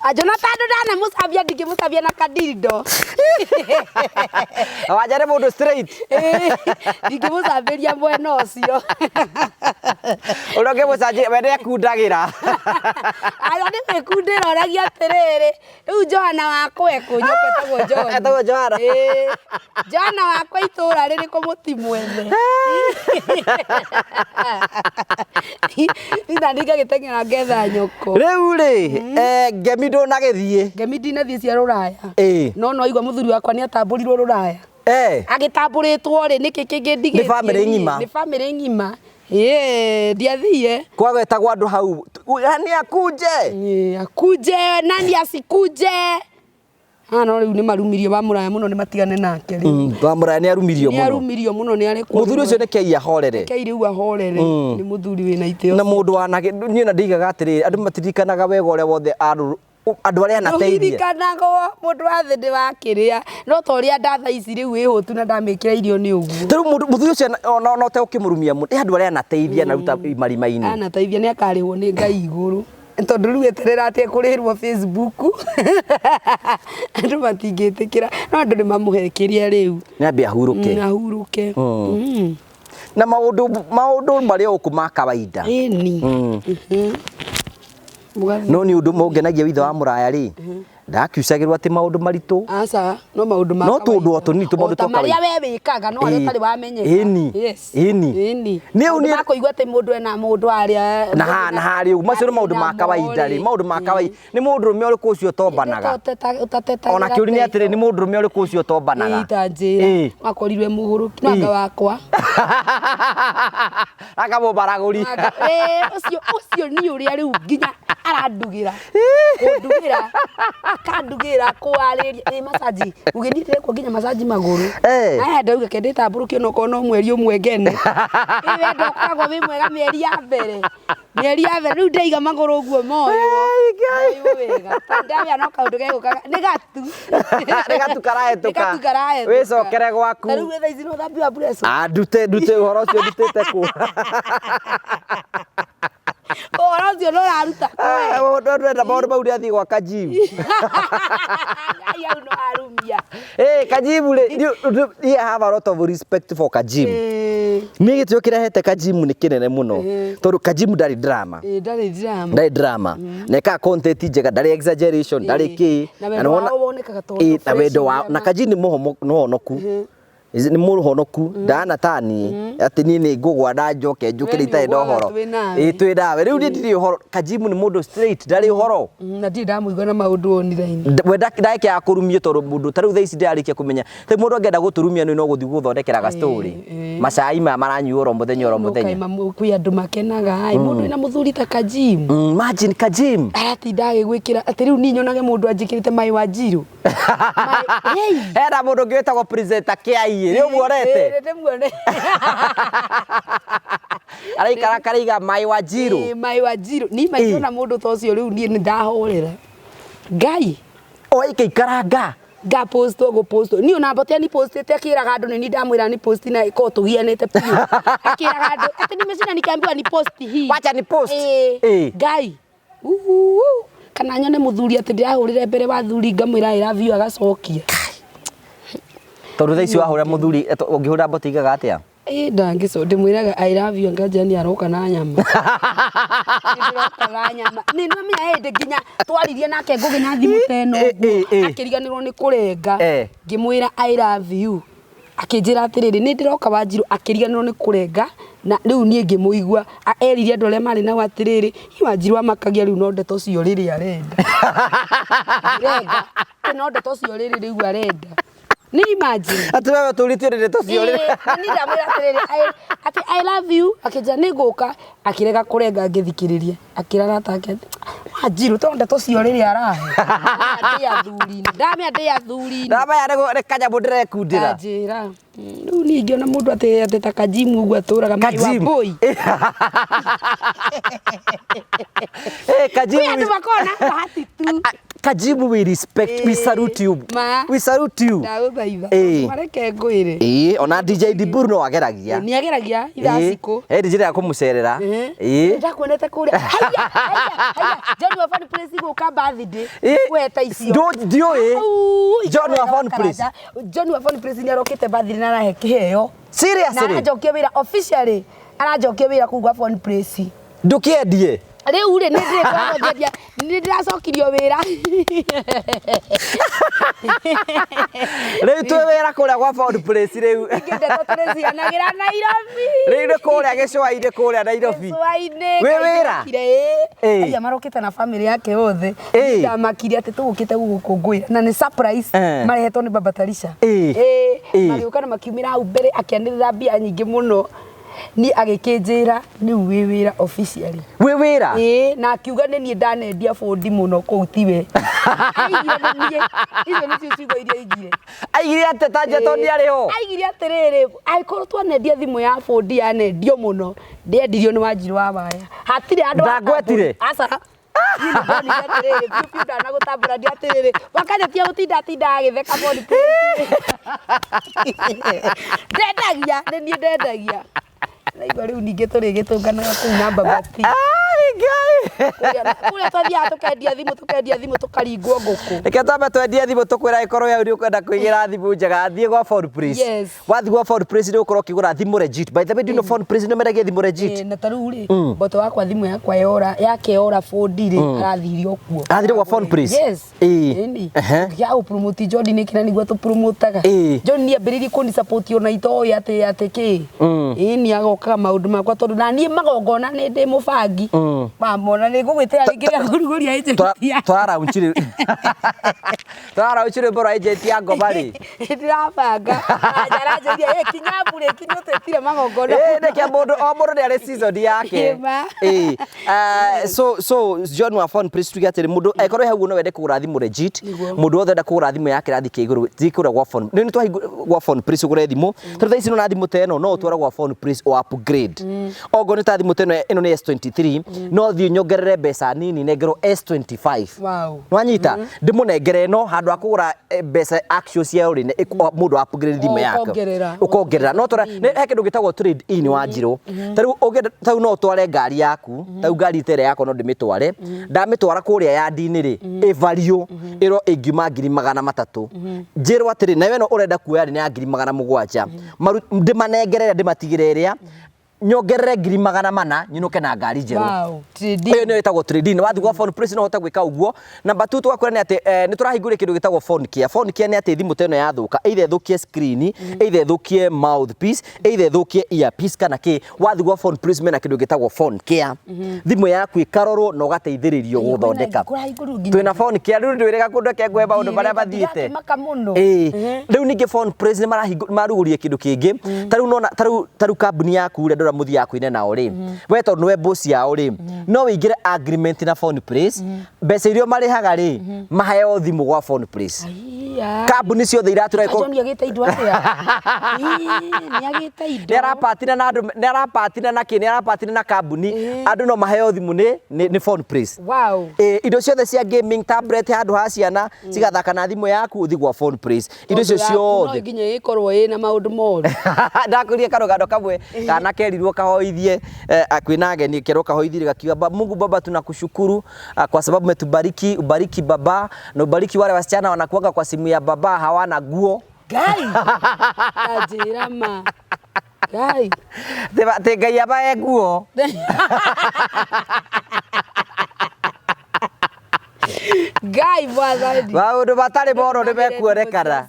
Wanja na tondũ ndanamũcambia ndingĩmũcambia na kadildo. Wanja nĩ mũndũ straight. Ndingĩmũcambĩria mwena ũcio. Ũrĩa ũngĩmũcanjia we nĩekundagĩra. Aya nĩ gwĩkundĩra oragia atĩrĩrĩ, rĩu Joana wakwa ekũ nyoko etagwo John. Etagwo Joana. Ĩĩ. Joana wakwa itũra rĩrĩkũ mũtimwethe. Niĩ nani ngagĩteng'era ngetha nyoko. Rĩu rĩ, ngemi ndũnagĩthiĩ. Ngemi ndinathiĩ cia rũraya. Ĩĩ. No no aigua mũthuri wakwa nĩ atambũrirwo rũraya. Agĩtambũrĩtwo rĩ nĩkĩ kĩngĩ ndigĩtie Nĩ famĩlĩ niĩ? ng'ima. Nĩ famĩlĩ ng'ima. Ĩĩ, ndiathiire. Kwagetagwo andũ hau nĩ akunje. Ĩĩ, akuje nani asikuje. Ah, no rĩu nĩ marumirio wa mũraya mũno nĩ matigane nake rĩu. Wa mũraya nĩ arumirio Nĩ mũno. arumirio mũno nĩ arekwo. Mũthuri ũcio nĩ kei ahorere. Kei rĩu ahorere. Nĩ mũthuri wĩna itĩo. Na mũndũ wanage niĩ na ndigaga atĩrĩrĩ andũ matiririkanaga wega ũrĩa wothe andũ arĩa anateithia. Ndũririkanagwo mũndũ wa thĩ ndĩ wakĩrĩa no ta ũrĩa ndatha ici rĩu wĩhũtu na ndamĩkĩra irio nĩ ũguo. Ta rĩu mũthuri ũcio ona ũtegũkĩmũrumia mũno nĩ andũ arĩa anateithia na ruta marima-inĩ. Anateithia nĩ akarĩhwo nĩ Ngai igũrũ tondũ rĩu eterera atĩ ekũrĩhĩrwo Facebook andũ matingĩtĩkĩra no andũ nĩ mamũhe kĩrĩa rĩu. Nĩ ambe ahurũke. Ahurũke. Na maũndũ marĩa gũkũ ma kawaida. Ĩni. Mũgathiĩ. No nĩ ũndũ ũngenagia withe wa mũraya rĩ, ndakiucagĩrwo atĩ maũndũ maritũ. Aca, no maũndũ ma No tũũndũ o kawaida. tũnini, tũmaũndũ O ta twa kawaida. marĩa we wĩkaga no arĩa ũtarĩ wamenyeka. Ĩni. Yes. Ĩni. Ĩni. Nĩ Maũndũ ũni- ma kũigua atĩ mũndũ ena mũndũ arĩa Na ha na harĩ ũguo macio nĩ maũndũ ma kawaida rĩ, maũndũ ma kawaida. Nĩ mũndũrũme ũrĩkũ ũcio ũtombanaga? Ũtatetagĩra Ona kĩũria nĩ atĩrĩ, nĩ mũndũrũme ũrĩkũ ũcio ũtombanaga? Ta njĩra. Wakorirwe mũgũrũki no anga wakwa. Akamũbaragũri. Ũcio ũcio nĩ ũrĩa rĩu nginya arandugĩra. Kũndugĩra. Akandugĩra kũarĩria. Ĩ massage. Ũgĩthiĩ ndĩrekwo nginya massage magũrũ. Aya ndauga ke ndĩtambũrũkie onokorwo no mweri ũmwe ngene. Ĩ wendo ũkoragwo wĩ mwega mĩeri ya mbere. Mĩeri ya mbere rĩu ndaiga magũrũ ũguo moywo. Moywo wega. Ndamenya no kaũndũ gegũkaga. Nĩ gatu. Nĩ gatu karahĩtũka. Nĩ gatu karahĩtũka. Wĩcokere gwaku. Ta rĩu thaa ici nĩ ũthambia wa pressure. Ah, ndute ndute ũhoro ũcio ndutĩte kũ. Ũhoro ũcio nĩ ũraruta kũ? Ndwenda maũndũ mau nĩathiĩ gwa Kajimu. Ngai hau no arumia. Kajimu rĩ, I have a lot of respect for Kajimu. Nĩ gĩtĩo kĩrĩa hete Kajimu nĩ kĩnene mũno. Tondũ Kajimu ndarĩ drama. Ndarĩ drama. Ndarĩ drama. Na ekaga content njega, ndarĩ exaggeration, ndarĩ kĩ. Na wendo wao wonekaga tondũ Na wendo wao, na Kajimu nĩ mũhonoku. Nĩ mũhonoku, ndahana ta niĩ, atĩ niĩ nĩ ngũgwa na njoke njũkĩre We nĩ itarĩ na ũgũaga ũhoro. twĩ nawe. Ĩĩ twĩ nawe. Rĩu niĩ ndirĩ ũhoro. Kajimu nĩ mũndũ straight, ndarĩ ũhoro. Na ndirĩ ndamũigua na maũndũ online. We ndakĩaga kũrumio tondũ mũndũ ta rĩu thaa ici ndĩrarĩkia kũmenya. Rĩu mũndũ angĩenda gũtũrumia nĩ no gũthiĩ gũthondekera ga story. Macai maya maranyuo oro mũthenya oro mũthenya. Kwĩ andũ makenaga ĩ mũndũ wĩna mũthuri ta Kajimu. Imagine Kajimu. Aratinda agĩgwĩkĩra atĩ rĩu niĩ nyonage mũndũ anjĩkĩrĩte maĩ wa njirũ. Hena mũndũ ũngĩ wĩtagwo presenter Kĩaiĩ, nĩ ũmuonete? Ndĩmuone. Araikara karaiga maĩ wa njirũ. Maĩ wa njirũ. Niĩ maingĩona mũndũ ta ũcio rĩu niĩ nĩ ndahorera. Ngai. O ĩkĩikaranga. Nga post gå post ni ona mbote ni postete akiraga andu ni ndamwira ni post na iko tugianite piu akiraga andu ati nimeshinda nikiambiwa ni post hii Wacha ni post. Ngai uhu kana nyone muthuri ati ndirahurire mbere wa thuri ngamwira I love you agacokia Tondu thaa ici wahũra mũthuri ũngĩhũra mboti igaga atĩa? Ĩ ndangĩco ndĩmwĩraga I love you nganja nĩ aroka na nyama. Nĩndĩroka na nyama. Nĩ nĩwamenya hĩndĩ nginya twaririe nake Ngũgĩ na thimũ ta ĩno ũguo akĩriganĩrwo nĩ kũrenga. Ngĩmwĩra I love you. Akĩnjĩra atĩrĩrĩ nĩ ndĩroka Wanjirũ akĩriganĩrwo nĩ kũrenga na rĩu niĩ ngĩmũigua erire andũ arĩa marĩ nao atĩrĩrĩ hi Wanjirũ amakagia rĩu no ndeto cio rĩrĩ arenda. Renga no ndeto cio rĩrĩ rĩu arenda. Nĩ imagine. Atĩ wewe tũrĩtio nĩ ndeto cio rĩ. Ni ndamwĩra atĩrĩrĩ, atĩ I love you, akĩnjĩra nĩ ngũka, akĩrega kũrenga ngĩthikĩrĩria, akĩra arata ake atĩ, Wanjiru to ndeto cio rĩrĩa arahe. Ndĩ athuri-inĩ, ndamenya ndĩ athuri-inĩ. Ndamenya nĩ kanyamũ ndĩrekundĩra. Anjĩra. Rĩu niĩ ingĩona mũndũ atĩ ta kajimu ũguo atũraga my Kajimu. boy. Eh, kajimu. Kwĩ andũ makoragwo na bahati tu. Kajimu, we respect, we salute you. Ma. We salute you. Ndagũthaitha. Mareke ngwĩre. Ĩĩ, ona DJ Diburu no ageragia. Nĩ ageragia ithaa cikũ. Eh, DJ ya kũmũcerera. Ĩĩ. Ndakuonete kũrĩa. Haiya, haiya, haiya. John wa Fun Place gũka birthday. Gweta icio. Ndiũĩ. Au, John wa Fun Place. John wa Fun Place nĩ arokĩte birthday na arahe kĩheo. Na Seriously? aranjokia wĩra officially. Aranjokia wĩra kũu gwa Fun Place. Ndũkĩendie. Rĩu rĩ nĩ ndĩrĩ nĩ ndĩracokirio wĩra. Rĩu twĩ wĩra kũrĩa gwa Fun Place rĩu. Ingĩ ndeto tũrĩcianagĩra Nairobi. Rĩu nĩ kũrĩa gĩcũa-inĩ kũrĩa Nairobi. Gĩcũa-inĩ. Wĩ wĩra? Ĩĩ. Aya marokĩte na family yake yothe. Ndamakire atĩ tũgũkĩte gũgũkũngũĩra na nĩ surprise marehetwo nĩ Baba Talisha. Ĩĩ. Magĩũka na makiumĩra hau mbere akĩanĩrĩra mbia nyingĩ mũno. Niĩ agĩkĩnjĩra rĩu wĩ wĩra officially. Wĩ wĩra? Ĩĩ, na akiuga nĩ niĩ ndanendia bũndi mũno kũu tiwe. Aigire nĩ niĩ. Icio nĩcio ciugo iria aigire. Aigire atĩa ta njetũ ndiarĩ ho? Aigire atĩrĩrĩ, angĩkorwo twanendia thimũ ya bũndi yanendio mũno, ndĩendirio nĩ Wanjiru wa Waya. Hatirĩ andũ a Ndangwetire? Aca. Niĩ nĩ ndonire atĩrĩrĩ, biũ biũ ndanagũtambũra ndi atĩrĩrĩ, wakanyatia gũtinda atinda agĩtheka bũndi. Ndendagia, nĩ niĩ ndendagia. Naigua rĩu ningĩ tũrĩgĩtũnganaga kũu na Babati. Ai, Ngai. Kũrĩa twathiaga tũkendia thimũ, tũkendia thimũ tũkaringwo ngũkũ. Reke twambe twendie thimũ tũkwĩra ĩkorwo yau nĩ ũkwenda kwĩgĩra thimũ njega thiĩ gwa Phone Place. Yes. Wathiĩ gwa Phone Place nĩ ũgũkorwo ũkĩgũra thimũ legit. By the way, do you know Phone Place nĩ mendagia thimũ legit? Na ta rĩu rĩ, mboto wakwa thimũ yakwa yora, yake yora bũndi rĩ, arathire o kuo. Arathire gwa Phone Place? Yes. Ĩĩ. Ĩni. Ehe. Ya ũpromote John nĩ kĩna nĩguo tũpromotaga. Ĩĩ. John nĩ ambĩrĩirie kũni support ona itoĩ atĩ kĩ. Ĩni agokaga maũndũ makwa tondũ na niĩ magongona nĩ ndĩ mũbangi. Mamona nĩ ngũgwĩtĩra rĩngĩ rĩa kũrugũria agent ya. Tũraraunchi rĩ. Tũraraunchi rwĩmbo rwa agent ya ngoma rĩ. Ndĩrabanga. Aranjĩrire, "Ĩ kinya mbura ĩkinye ũtwĩtire magongona." Ĩĩ nĩkĩo mũndũ o mũndũ nĩ arĩ season yake. Ĩma. Ĩĩ. So John wa Phone Place tuge atĩrĩ mũndũ angĩkorwo wĩ hau no wende kũgũra thimũ legit, Nĩguo. mũndũ wothe enda kũgũra thimũ ya kĩrathi kĩa igũrũ thiĩ kũrĩa gwa Phone. Nĩ twahingũ gwa Phone Place ũgũre thimũ. Tondũ thaa ici nĩ thimũ ta ĩno no ũtware gwa Phone Place o upgrade. Okorwo nĩ ta thimũ ta ĩno ĩno nĩ S23 no thiĩ nyongerere mbeca nini nengerwo S25. Wow. Nwanyita ndĩmũnengere ĩno handũ ha kũgũra mbeca actual ciayo rĩ mũndũ upgrade thimũ O, yake. ũkongerera. Ũkongerera. No twara nĩ he kĩndũ gĩtagwo trade in wa Njirũ. Ta rĩu ũngĩenda ta rĩu no ũtware ngari yaku, ta rĩu ngari ta ĩrĩa yakwa no ndĩmĩtware. Ndamĩtwara kũrĩa yandi-inĩ rĩ, ĩvario ĩrwo ĩngiuma 300,000. Njĩrwo atĩrĩ, nayo ĩno ũrenda kuoya rĩ nĩ ya 700,000. Ndĩmanengere ĩrĩa ndĩmatigĩre ĩrĩa, nyongerere 400,000 nyinũke na ngari njerũ. Wow. Trade in. Ĩyo nĩyo ĩtagwo trade in. Wathiĩ gwa Phone Place no ũhote gwĩka ũguo. Number 2 tũgakwĩra nĩ atĩ nĩ tũrahingũria kĩndũ gĩtagwo phone care. Phone care nĩ atĩ thimũ ta ĩno yathũka, either ĩthũkie screen, either ĩthũkie mouthpiece, either ĩthũkie earpiece kana kĩ, wathiĩ gwa Phone Place mena kĩndũ gĩtagwo phone care. Thimũ yaku ĩkarorwo na ũgateithĩrĩrio gũthondeka. Kũrahingũrwo nginya. Twĩna phone care rĩu ndwĩrĩga kũndũ reke ngũhe maũndũ marĩa mathiĩte. Ndĩrakĩmaka mũno. Ĩĩ. Rĩu ningĩ Phone Place nĩ marugũririe kĩndũ kĩngĩ. Ta rĩu nona ta rĩu kambuni yaku rĩ, andũ arĩa mũthiaga kũina nao rĩ, we tondũ nĩwe boss yao rĩ, no wĩingĩre agreement na Phone Place, mbeca iria marĩhaga rĩ, maheo thimũ gwa Phone Place. Aiya. Kambuni ciothe iratũra John agĩte indo atĩa? Ĩĩ, nĩ agĩte indo. nĩ arapatina na andũ, nĩ arapatina na kĩ, nĩ arapatina na kambuni, andũ no maheo thimũ nĩ Phone Place. Wow. Indo ciothe cia gaming tablet handũ ha ciana cigathaka na thimũ yaku ũthiĩ gwa Phone Place. Indo icio ciothe No nginya ĩkorwo ĩna maũndũ moru. Ndakũria karũgano kamwe kana kerirwo kahoithie kwĩna ageni kerwo kahoithie gakiuga Mungu Baba tunakushukuru kwa sababu umetubariki, ubariki baba na ubariki wale wasichana wanakuaga kwa simu ya baba hawana guo. Ngai. Anjĩra ma. Ngai. Atĩ Ngai abae nguo. Ngai mwathani. Maũndũ matarĩ moro nĩ mekuonekana.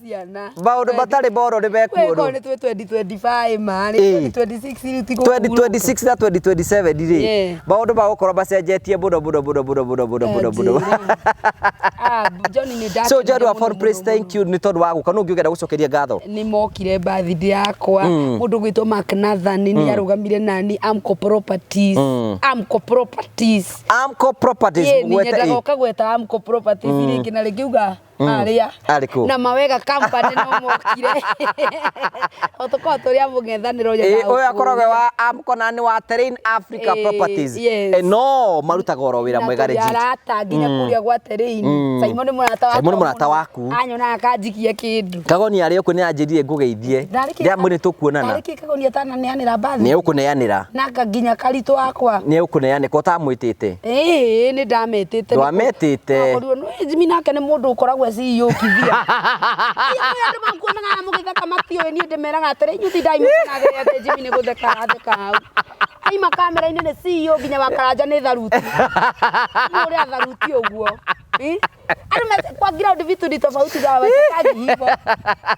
Maũndũ matarĩ moro nĩ mekuonwo. Nĩ twĩ 2025 ma rĩ Ĩĩ. 2026 rĩu ti gũkũhurũka. 2026 na 2027 rĩ, Yeah. maũndũ magũkorwo macenjetie mũno mũno mũno mũno mũno mũno mũno mũno. Njĩra. Ah, John nĩ ndakenire So John wa mũno, Phone Place, mũno, thank you nĩ tondũ wa gũka. Nũ ũngĩ ũngĩenda gũcokeria ngatho? Nĩ mokire birthday yakwa, mũndũ gwĩtwo Mark Nathan nĩ arũgamire nani Amco Properties. Amco Properties. Amco Properties. Ĩĩ, nĩ mũgwete nyendaga ĩ. ũkagweta Amco Properties rĩngĩ na rĩngĩ uga harĩa Arĩ kũ? Na Mawega Company no mokire o tũkorwo tũrĩ a mũng'ethanĩro Ĩ, nyendaga ũyũ akoragwo gũkũria. wa Amco na nĩ wa Terrain Africa Ĩ, Properties. yes. Eh, no marutaga oro wĩra Na mwega tũrĩ legit. arata nginya kũrĩa gwa Terrain. Simon nĩ mũrata wakwa Simon nĩ mũrata mũno. waku. Anyonaga akanjikia kĩndũ. Kagoni arĩ okuo nĩ anjĩrire ngũgeithie. Ndĩramwĩra nĩ tũkuonana. Ndarĩ kĩ Kagoni atananeanĩra mbathi. Nĩ egũkũneanĩra. Na nginya karitũ wakwa. Nĩ egũkũneanĩra ko ũtamwĩtĩte. Ĩĩ nĩ ndametĩte. Ndwametĩte. Akorirwo nĩ Jimmy nake nĩ mũndũ ũkoragwo e CEO kithia. Inyuĩ andũ makuonaga na mũgĩtheka matiũĩ, niĩ ndĩmeraga atĩrĩ, inyuĩ tindai mũkenagĩrĩra atĩ Jimmy nĩ gũtheka aratheka hau. Aima kamera-inĩ nĩ CEO nginya wa Karanja nĩ tharuti. Nĩ ũrĩa tharuti ũguo. Ĩ? Andũ me kwa ground vitu ni tofauti za wachekaji hivyo.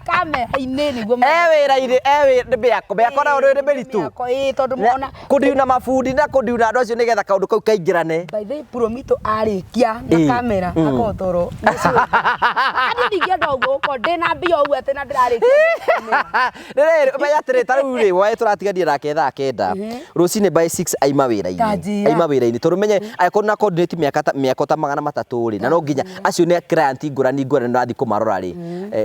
Kamera-inĩ nĩguo E wĩra-inĩ, e wĩ nĩ mĩako. Mĩako nayo nĩ mĩritũ. Mĩako, ĩĩ, tondũ mona Kũndiuna mabundi na kũndiuna andũ acio nĩgetha kaũndũ kau kaingĩrane. By the way, Promito arĩkia na Ĩĩ. kamera akotoro. Ani ndingĩenda ũguo gũkorwo ndĩna mbia ũguo atĩ na ndĩrarĩkia. Rĩrĩ menya atĩrĩ, ta rĩu rĩ waĩ tũratigania nake thaa 9 rũcinĩ by 6 aima wĩra-inĩ. Tanjĩra. Aima wĩra-inĩ tondũ menye angĩkorwo na coordinate mĩaka ta mĩako ta 300 rĩ, na no nginya acio nĩ client ngũrani ngũrani ũrathiĩ kũmarora rĩ.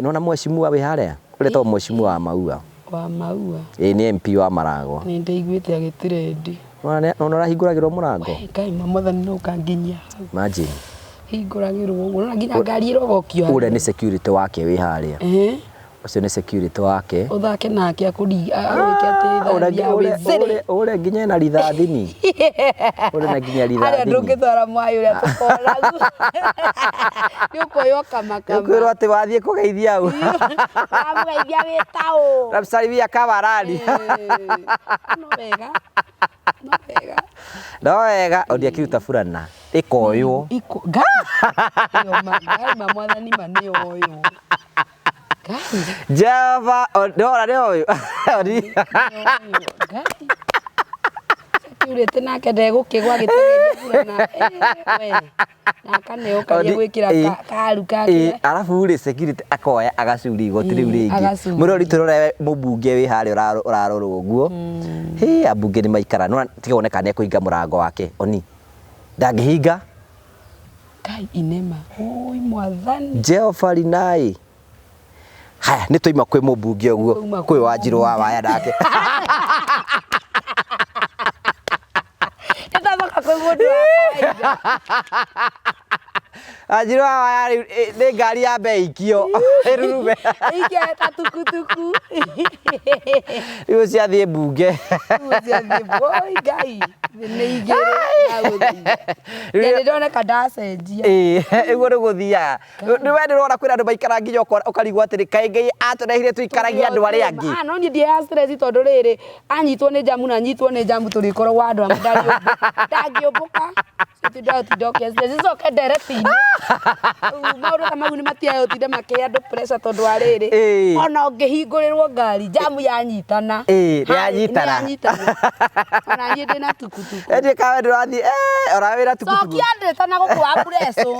Nĩwona mheshimiwa wĩ harĩa ũrĩa etagwo mheshimiwa wa Maua? Wa Maua. Ĩĩ nĩ MP wa Maragwa. Nĩ ndaiguĩte agĩtirendi. Nĩwona ũrahingũragĩrwo mũrango? Ngai ma mwathani no ũkanginyia hau. Imagine. Hingũragĩrwo ũguo. Nĩwona nginya ngari ĩrogokio Ũrĩa nĩ security wake wĩ harĩa. Ehe. Ũcio nĩ security wake. Ũthake nake agwĩke atĩ Ũrĩa thathia wĩzĩrĩ. ũrĩa nginya ena rithathini. Ũrĩa na nginya Harĩa rithathini. ndũngĩtwara mwai ũrĩa tũkoragu. Nĩ ũkoywo kamakama. Ũkwĩrwo atĩ wathiĩ kũgeithia au. Wamũgeithia wĩ taũ. Namsalimia kamarani. No wega. No wega. No wega, ondi akĩruta burana ĩkoywo. Iko Ngai. Ĩyo ma Ngai ma mwathani ma nĩ oyo. Ngai. Jehova, ndora nĩ ũyũ. Ondi. Nĩ oyo. Ngai. Security nake ndegũkĩgwa agĩteng'eria burana. We. Na akaneo karĩa gwĩkĩra karu kake. Arabu rĩ security akoya agacuria igoti rĩu rĩngĩ. Agacuria. Mũrori tũrore mũmbunge wĩ harĩa ũrarorwo ũguo. Hĩ, ambunge nĩ maikara. Nĩwona tiga wone kana nĩekũhinga mũrango wake. Oni. Ndangĩhinga. Ngai inema. Oi mwathani. Jehova rinai. Haya, nĩ twaima kwĩ mũmbunge ũguo, Twauma kwĩ Wanjirũ wa Waya nake. Nĩ twacoka kwĩ mũndũ wa kawaida. Wanjirũ wa Waya rĩu nĩ ngari ya mbere ĩikio ĩrurume. Ĩikio ta tukutuku. Rĩu ciathiĩ mbunge. Rĩu ciathiĩ, oi Ngai, thĩ nĩ igĩrĩ ndagũthaitha. Na nĩ ndoneka ndacenjia. Ĩĩ, ũguo nĩ gũthiaga. Nĩ we ndĩrona kwĩna andũ maikara nginya ũkarigwo atĩrĩ, kaĩ Ngai atũrehire tũikaragie andũ arĩa angĩ. Ah, no niĩ ndiĩ stress tondũ rĩrĩ, anyitwo nĩ njamu na anyitwo nĩ njamu tũrĩkoragwo andũ amwe ndangĩũmbũka. Tinda ũkĩa stress, icoke ndereti-inĩ. Rĩu maũndũ ta mau nĩ matiaga gũtinda makĩhe andũ pressure tondũ wa rĩrĩ, ona ũngĩhingũrĩrwo ngari, njamu yanyitana. Ĩĩ, nĩ Harĩ, yanyitana. nĩ yanyitana. Ona niĩ ndĩna tukutuku. Ĩndĩ kawe ndũrathiĩ, ona wĩna tukutuku. Cokia ndĩta na gũkũ wa mbureco.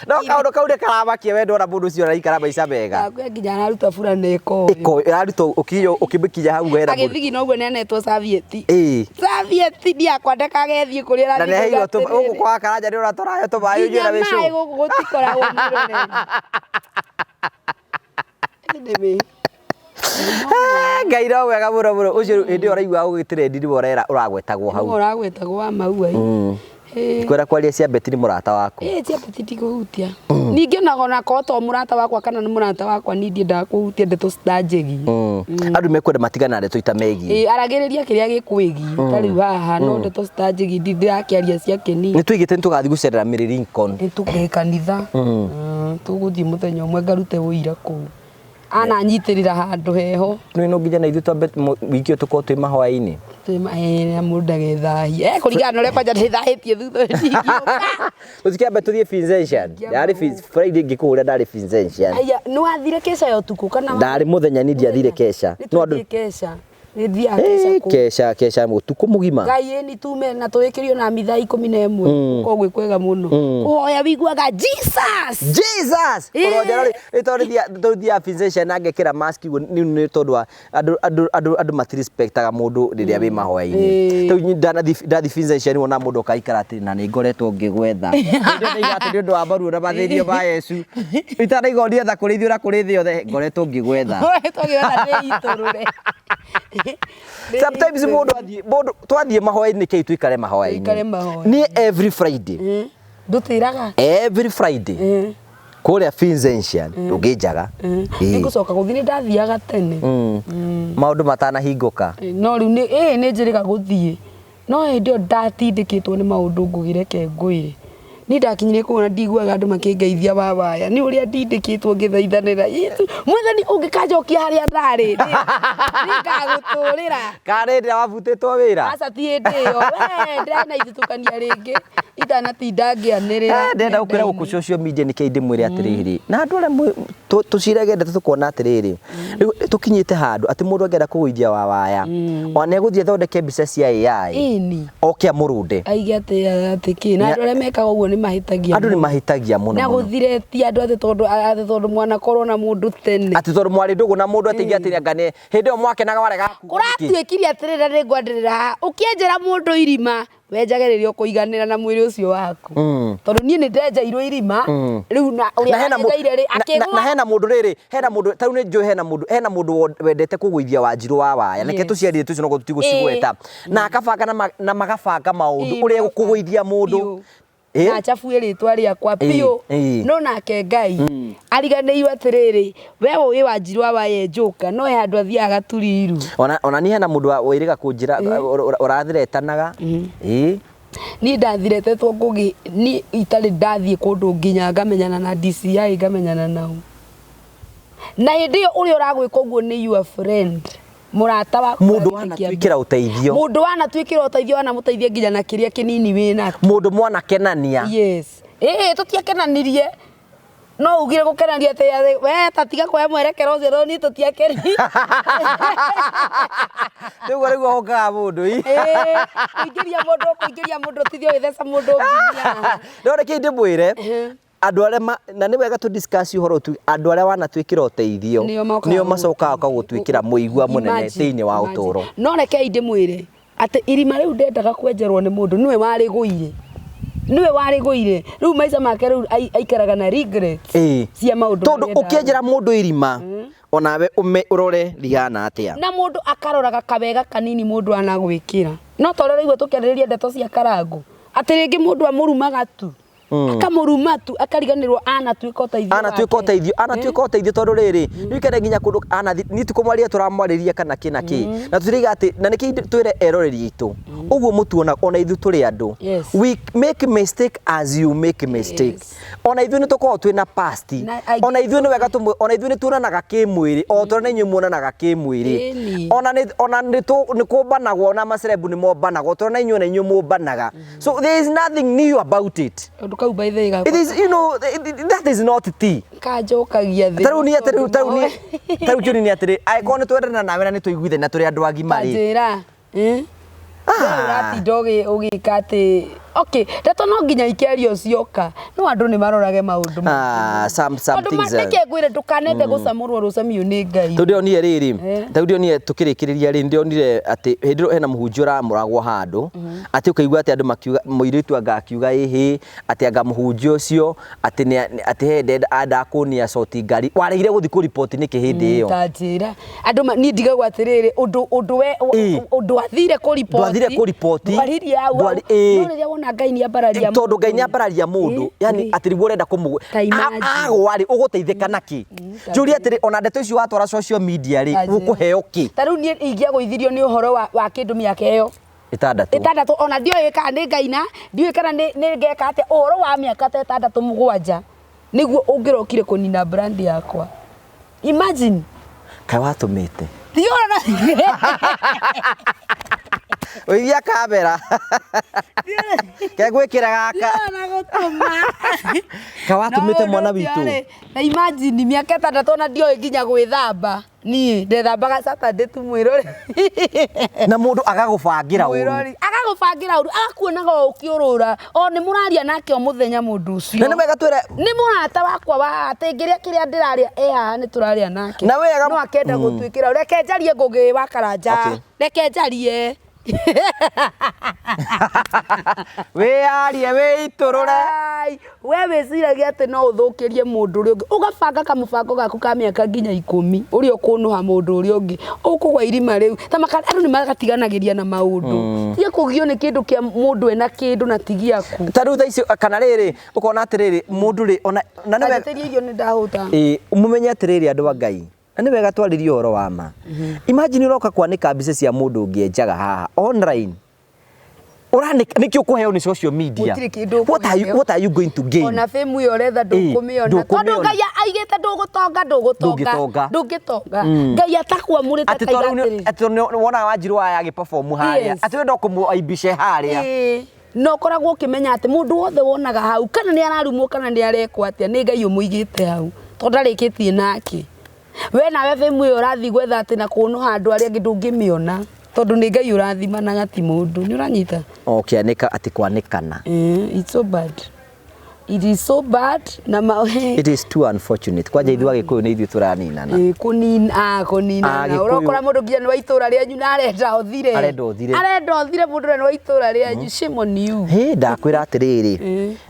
No kaũndũ kau nĩ karamakia we ndona mũndũ ũcio araikara maica mega. Ndakwĩra nginya araruta burana ĩkoywo. Ĩkoywo, ĩraruta ũkĩmĩkinya hau wena mũndũ. Agĩthigina ũguo nĩanetwo serviette. Ĩĩ. Serviette ndiakwa ndakagethiĩ kũrĩa Na ũrathiĩ nĩ aheirwo kuuga gũkũ atĩrĩrĩ. kwa Karanja nĩ ũratũrayo tũmaĩ ũnyue na Nginya wĩcũ. maĩ gũkũ gũtikoragwo mwĩroreri. Anyway. Ngai no wega mũno mũno. Ũcio hĩndĩ ĩyo ũraigua ũgĩtrendi nĩwe ũrera ũragwetagwo hau. Nĩwe ũragwetagwo wa maua. Kwenda kwaria cia Betty nĩ mũrata waku. Ĩĩ cia Betty ndigũhutia. Ningĩ ona korwo to mũrata wakwa kana nĩ mũrata wakwa niĩ ndiendaga kũhutia ndeto citanjĩgiĩ. Andũ mekwenda matigane na ndeto itamegiĩ. Ĩĩ aragĩrĩria kĩrĩa gĩkwĩgiĩ ta rĩu haha no ndeto citanjĩgiĩ ndĩrakĩaria cia kĩnini. Nĩ tuigĩte nĩ tũgathiĩ gũcerera Mary Lincoln. Nĩ tũgĩthiĩ kanitha. Tũgũthiĩ mũthenya ũmwe ngarute ũira kũu. Ananyitĩrĩra handũ heho. Nĩ no nginya na ithuĩ twambe wiki ĩyo tũkorwo twĩ mahoya-inĩ. Twĩ na mũndũ ndagethahie. Eh, kũringana na ũrĩa kwanja ndĩthahĩtie thutha ũyũ ndingĩũka. Tũtikĩambe tũthiĩ Vincentian. Ingĩamba Ndarĩ Friday ngĩkũhũra ndarĩ Vincentian. Aya, nĩ wathire keca ya ũtukũ kana Ndarĩ mũthenya ni ndiathire keca. Nĩ No andũ twathiĩ keca. Nĩ thiaga keca Eh, kũu. keca keca ũtukũ mũgima. Ngai ĩni tume na tũrĩkĩrio na mithaa 11 gũkorwo gwĩ kwega mũno. Kũhoya wiguaga Jesus. Jesus! Eh. Ũronjera rĩ tondũ tũthiaga Vincentian na ngekĩra mask ũguo nĩ nĩ tondũ wa andũ andũ andũ andũ matirespectaga mũndũ rĩrĩa wĩ mahoya-inĩ. Eh. Rĩu ndanathiĩ ndathiĩ Vincentian wona mũndũ ũkaikara atĩ na nĩ ngoretwo ngĩgwetha. Hĩndĩ ĩyo ndaiga atĩ nĩ ũndũ wa maruo na mathĩnio ma Yesu. Itanaigua ndietha kũrĩ ithuĩ na kũrĩ thĩ yothe ngoretwo ngĩgwetha. Ngoretwo ngĩgwetha ndĩitũrũre. Sometimes mũndũ athiĩ mũndũ twathiĩ mahoya-inĩ kei tuikare mahoya-inĩ. Tũikare mahoya-inĩ. Niĩ every Friday Ndũtĩraga. every Friday kũrĩa Vincentian ndũngĩnjaga. Ĩĩ. Nĩngũcoka gũthiĩ nĩ ndathiaga tene. Maũndũ matanahingũka. No rĩu nĩ ĩĩ nĩ njĩrĩga gũthiĩ no hĩndĩ ĩyo ndatindĩkĩtwo nĩ maũndũ ngũgĩreke ngwĩre niĩ ndakinyire kũu na ndiguaga andũ makĩngeithia wawaya nĩ ũrĩa ndindĩkĩtwo ngĩthaithanĩra Yesu mwathani ũngĩkanjokia harĩa ndarĩ nĩngagũtũrĩra Kana hĩndĩ ĩrĩa wabutĩtwo wĩra. aca ti hĩndĩ ĩyo we ndĩranaithitũkania rĩngĩ itanatinda ngĩanĩrĩra Eh, ndĩrenda gũkwĩra gũkũ social media nĩkĩo ndĩmwĩre atĩrĩrĩ na andũ arĩa tũcirage ndeto tũkona atĩrĩrĩ rĩu tũkinyĩte handũ atĩ mũndũ angĩenda kũgũithia wawaya ona nĩegũthiĩ athondeke mbica cia AI ĩni oke amũrũnde aige atĩ atĩ kĩ na andũ arĩa mekaga ũguo nĩ mahĩtagia andũ nĩ mahĩtagia mũno na mũno gũthiretia andũ atĩ tondũ atĩ tondũ mwanakorwo na mũndũ tene atĩ tondũ mwarĩ ndũgũ na mũndũ atĩ atĩ anga nĩ hĩndĩ ĩyo mwakenaga warega kuga nĩkĩ? kũratuĩkire atĩrĩrĩ na nĩngwandĩrĩra haha ũkĩenjera mũndũ irima wenjage rĩrĩa ũkũiganĩra na mwĩrĩ ũcio waku tondũ niĩ nĩ ndenjeirwo irima rĩu na ũrĩa na hena wanjenjeire rĩ na akĩgũa hena mũndũ rĩrĩ hena mũndũ tarĩu nĩ njũĩ hena mũndũ hena mũndũ wendete kũgũithia wanjirũ wa waya reke Yes. tũciarire tũcio no tũtigũcigweta na akabanga na na magabanga maũndũ Ĩĩ, ũrĩa magabanga. gũkũgũithia mũndũ Biũ. Ĩ? Na acabue rĩtwa rĩakwa biũ ĩĩ. no nake Ngai ariganĩirwo atĩrĩrĩ we ũĩ wanjirũ wa waya njoka no he handũ athiaga gaturiru ona niĩ hena mũndũ wĩrĩga kũnjĩra ũrathiretanaga ĩĩ niĩ ndathiretetwo ngũgĩ niĩ itarĩ ndathiĩ kũndũ nginya ngamenyana na DCI ngamenyana nao na hĩndĩ ĩyo ũrĩa ũragwĩka ũguo nĩ your friend mũrata waku mũndũ wa gĩtĩ kĩa wanatwĩkĩra ũteithio mũndũ wanatwĩkĩra ũteithio wanamũteithia nginya na kĩrĩa kĩnini wĩnakĩo mũndũ mwanakenania yes ĩĩ tũtiakenanirie no ugire gũkenania atĩ atĩ, we ta tiga kuoya mwerekero ũcio no niĩ tũtiakenirie rĩu rĩu ũkaga mũndũ ĩ Ĩĩ, kũingĩria mũndũ kũingĩria mũndũ tithio ũgĩtheca mũndũ nginya no reke ndĩmwĩre andũ arĩa na nĩ wega tũ discuss ũhoro tu andũ arĩa wanatwĩkĩra ũteithio Nĩo mokaga nĩo macokaga gũgũtuĩkĩra mũigua mũnene Imagine, thĩinĩ wa imagine. ũtũũro no rekei ndĩmwĩre atĩ irima rĩu ndendaga kwenjerwo nĩ mũndũ nĩwe warĩgũire nĩwe warĩgũire rĩu maica make rĩu aikaraga na regrets Ĩĩ. cia maũndũ tondũ marĩa endaga. ũkĩenjera mũndũ irima onawe ũrore rihana atĩa na mũndũ akaroraga kawega kanini mũndũ anagwĩkĩra no ta ũrĩa ũraigua tũkĩarĩrĩria ndeto cia karangu atĩ rĩngĩ mũndũ amũrumaga tu akamũruma tu akariganĩrwo anatuĩka ũteithio anatuĩka wake. ũteithio anatuĩka ũteithio tondũ rĩrĩ nĩikare nginya kũndũ anathi niĩ ti kũmwarĩria tũramwarĩria kana kĩ na kĩ na tũtiraiga atĩ na nĩkĩ twĩre eroreri aitũ ũguo mũtuona ona ithuĩ tũrĩ andũ Yes. we make mistake as you make mistake Yes. ona ithuĩ nĩ tũkoragwo twĩna past Na aingĩ- ona ithuĩ nĩ wega tũmwe ona ithuĩ nĩ tuonanaga kĩmwĩrĩ o ta ũrĩa na inyuĩ muonanaga kĩmwĩrĩ Ĩni. ona nĩ ona nĩ tũ nĩ kũmbanagwo na macerebu nĩ mombanagwo tondũ na inyuĩ na inyuĩ mũmbanaga so there is nothing new about it Kaũndũ kau by the way it is you know that is not tea kanjokagia thĩ tarĩu niĩ atĩrĩ tarĩu niĩ tarĩu kĩũria nĩ atĩrĩ angĩkorwo nĩ twendana nawe na nĩ tũiguithania na tũrĩ andũ agima rĩ njĩra Ah. ũratinda ũgĩka atĩ okay ndeto no nginya ikĩario cioka no andũ nĩ marorage maũndũ Ah, some Tondũ things nĩkĩ ngwĩre ndũkanende gũcamũrwo rũcamio nĩ Ngai tondũ ndĩronire rĩrĩ Eh. tarĩu ndĩronire tũkĩrĩkĩrĩria rĩ ndĩronire atĩ hĩndĩ ĩyo hena mũhunjia ũramũragwo handũ atĩ ũkaigua atĩ andũ makiuga mũirĩtu anga akiuga ĩhĩ atĩ anga mũhunjia ũcio atĩ atĩ he endaga kũnia coti ngari waregire gũthiĩ kũriboti nĩkĩ hĩndĩ ĩyo ta njĩra andũ niĩ ndigagwo atĩrĩrĩ ũndũ ũndũ we Ĩĩ. ũndũ athire kũriboti Ndwathire kũriboti. ndwaririe hau hau. Ĩĩ. no rĩrĩa wona Ngai nĩ ambararia tondũ Ngai nĩ ambararia mũndũ Ĩĩ, yani ĩĩ. atĩ nĩguo ũrenda kũmũ Ta imagine. agwa rĩ ũgũteithĩka nakĩ ta njũria atĩrĩ ona ndeto icio watwara social media rĩ Ta njĩra. ũkũheo kĩ ta rĩu niĩ ingĩagũithirio nĩ ũhoro wa kĩndũ mĩaka ĩyo ĩtandatũ ĩtandatũ ona ndiũĩ kana nĩ ngaina ndiũĩ kana nĩ ngeka atĩa ũhoro wa mĩaka ta ĩtandatũ mũgwanja nĩguo ũngĩrokire kũnina brand yakwa imagine kaĩ watũmĩte thiũrona Ũigia kamera. Kegwĩkĩra gaka. Na gũtũma. Kawatũmĩte mwana witũ. Na imagine mĩaka 6 ona ndioĩ nginya gwĩthamba. Niĩ ndethambaga Saturday tu mwĩrori. Na mũndũ agagũbangĩra ũru. Mwĩrori agagũbangĩra ũru, agakuonaga o ũkĩũrũra. O nĩ mũraria nake o mũthenya mũndũ ũcio. Na nĩ wega twĩre Nĩ mũrata wakwa wa atĩ ngĩrĩa kĩrĩa ndĩrarĩa e haha nĩ tũrarĩa nake. Na wega- No akenda gũtuĩkĩra. Reke njarie Ngũgĩ wa Karanja. Okay. Reke njarie. Wĩyarie wĩitũrũre. Ai, we wĩciragia atĩ no ũthũkĩrie mũndũ ũrĩa ũngĩ, ũgabanga kamũbango gaku ka mĩaka nginya 10 ũrĩa ũkũnũha mũndũ ũrĩa ũngĩ, ũkũgwa irima rĩu. Ta maka, andũ nĩ magatiganagĩria na maũndũ. Tiga kũgio nĩ kĩndũ kĩa mũndũ ena kĩndũ na ti gĩaku. Ta rĩu thaa ici kana rĩrĩ ũkona atĩrĩrĩ mũndũ rĩ ona na nĩ wega Anjĩtĩrie irio nĩ ndahũta. Ĩĩ, mũmenye atĩrĩrĩ andũ a Ngai na nĩ wega twarĩrie ũhoro wa ma. Imagine ũroka kwanĩka mbica cia mũndũ ũngĩ enjaga haha online. Ũranĩka nĩkĩ ũkũheo nĩ social media? Gũtirĩ kĩndũ What are you going to gain? Ona fame ĩyo ũretha ndũkũmĩona. Tondũ ndũkũmĩona. Ngai aigĩte ndũgũtonga ndũgũtonga. Ndũngĩtonga. Ndũngĩtonga. Ngai atakwamũrĩte Atĩ tondũ akaiga nĩ- atĩrĩrĩ. atĩ tondũ nĩ wonaga Wanjiru waya agĩperform harĩa. Yes. Atĩ wenda ũkũmũaibishe harĩa. Ĩĩ. Na ũkoragwo ũkĩmenya atĩ mũndũ wothe wonaga hau kana nĩ ararumwo kana nĩ arekwo atĩa nĩ Ngai ũmũigĩte hau tondũ ndarĩkĩtie nake. We nawe fame ĩyo ũrathiĩ gwetha atĩ na kũnũha andũ arĩa angĩ ndũngĩmĩona tondũ nĩ Ngai ũrathimanaga ti mũndũ. Nĩ ũranyita? Ũkĩanĩka atĩ kwanĩkana. It's so bad. It is so bad na ma It is too unfortunate. Kwanja ithuĩ Agĩkũyũ nĩ ithuĩ tũraninana. Ĩĩ, kũnina kũninana. Agĩkũyũ. Ũrokora mũndũ nginya nĩ wa itũra rĩanyu na arenda ũthire. Arenda ũthire. Arenda ũthire mũndũ ũrĩa nĩ wa itũra rĩanyu. Shame on you. Hĩ ndakwĩra atĩrĩrĩ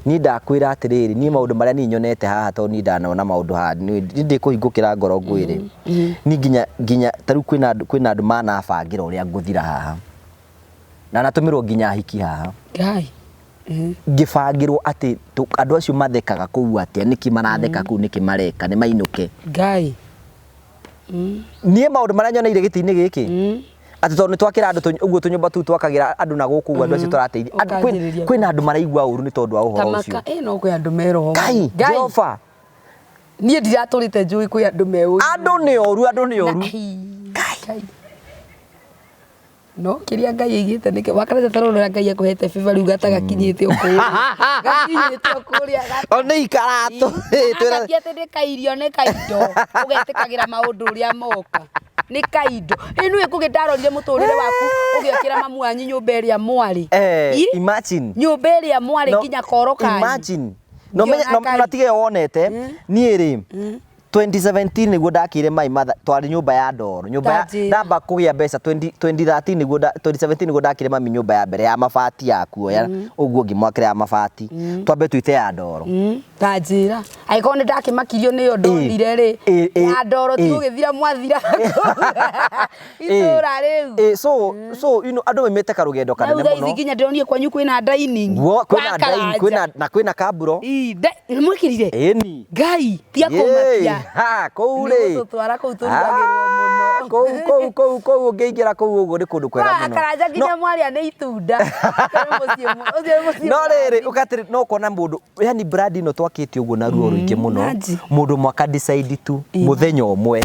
niĩ ndakwĩra atĩrĩrĩ niĩ maũndũ marĩa niĩ nyonete haha tondũ niĩ ndanona maũndũ haha niĩ ndĩkũhingũkĩra ngoro ngwĩre niĩ nginya ta rĩu kwĩna andũ manabangĩra ũrĩa ngũthira haha na natũmĩrwo nginya hiki haha Ngai. Ngĩbangĩrwo atĩ andũ acio mathekaga kũu atĩa nĩkĩ maratheka kũu nĩkĩ mareka nĩ mainũke. Ngai. Niĩ maũndũ marĩa nyoneire gĩtĩ-inĩ gĩkĩ atĩ tondũ nĩ twakĩra andũ ũguo tũnyũmba tũu twakagĩra andũ na gũkũ ũguo andũ acio tũrateithia. Andũ Ũkanjĩrĩria. Kwĩna andũ maraigua ũru nĩ tondũ wa ũhoro ũcio. Tamaka ĩ no kwĩ andũ meroho. Ngai, Jehova. Niĩ ndiratũrĩte njũĩ kwĩ andũ me ũru. Andũ nĩ oru, andũ nĩ oru. Ngai. No kĩrĩa Ngai aigĩte nĩkĩo wakaranja ta rũrĩa Ngai akũhete favor rĩu gatagakinyĩte o kũrĩa. Gakinyĩte o kũrĩa. O nĩ ikaratũ. Gati atĩ nĩ kairio nĩ kaindo ũgetĩkagĩra maũndũ ũrĩa moka nĩ kaindo ĩ nĩwe kũgĩ ndarorire mũtũrĩre waku ũgĩakĩra mamu wanyu nyũmba ĩrĩa mwarĩ. Imagine. Nyũmba ĩrĩa mwarĩ No, nginya koro kanyu. Imagine. No menye Ngĩona Ngai. na tige wonete niĩ rĩ 2017 nĩguo ndakĩire mai matha twarĩ nyũmba ya ndoro nyũmba ya Tanjĩra. ndamba kũgĩa mbeca 2013 nĩguo 2017 nĩguo ndakĩire mami nyũmba ya mbere ya mabati ya kuoya ũguo ngĩmwakĩra ya mabati twambe tuite ya ndoro. Ta njĩra angĩkorwo nĩ ndakĩmakirio nĩyo ndonire rĩ ya ndoro ti gũgĩthira mwathira itũra rĩu. So you know andũ maimĩte karũgendo Na rĩu kanene thaa ici mũno. nginya ndĩronire kwanyu kwĩna dining. Guo kwĩna Wa dining Karanja. kwĩna na kwĩna kamburo. Ii, nĩmwĩkĩrire? Ĩni. Ngai tia kũmakia. Ha, kũu rĩ. Nĩgũtũtwara kũu tũrugagĩrwo mũno. Kũu kũu kũu kũu ũngĩingĩra kũu ũguo nĩ kũndũ kwega Wa mũno. Karanja nginya mwaria nĩ itunda. Ũcio nĩ mũciĩ No rĩrĩ mũrathime. ũgatĩrĩ no ũkona mũndũ yani brand ĩno twakĩte ũguo na ruo rũingĩ mũno imagine. mũndũ mwaka decide tu mũthenya ũmwe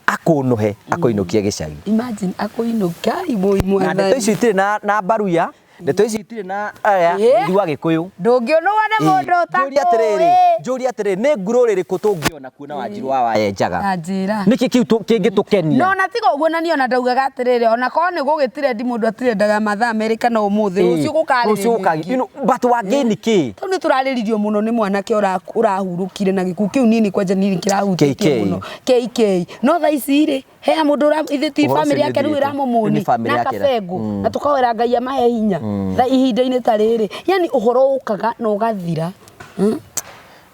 akũnũhe akũinũkie gĩcagi. Imagine akũinũka imũi Na ndeto mwathani. icio itirĩ na mbaruya ndeto icio itirĩ na aya Ĩ. ithuĩ Agĩkũyũ. Ndũngĩũnũhwo nĩ mũndũ Njũrie atĩrĩrĩ, ũtakũĩ. njũrie atĩrĩrĩ, nĩ ngurũ rĩrĩkũ tũngĩona kuona Wanjiru wa Waya njaga? Ta njĩra. Nĩkĩ kĩu kĩngĩtũkenia? No na tiga ũguo na niĩ ona ndaugaga atĩrĩrĩ ona korwo nĩ gũgĩtirendi mũndũ atirendaga mathaa merĩ kana ũmũthĩ rũciũ Rũciũ gũkarĩrĩrio gũkarĩ- you know, but wagain kĩ? Tondũ nĩ tũrarĩririo mũno nĩ mwanake ũrahurũkire na gĩkuũ kĩu niĩ nĩ kwanja niĩ kĩrahutĩtie KK. mũno KK no thaa ici rĩ he mũndũ ithe ti Ũhoro ũcio family yake rĩu nĩ ũthirĩte. ĩramũmũni Nĩ family na yake ĩra- kabengũ na tũkahoera Ngai amahe hinya tha ihinda-inĩ ta rĩrĩ yani ũhoro ũkaga na ũgathira.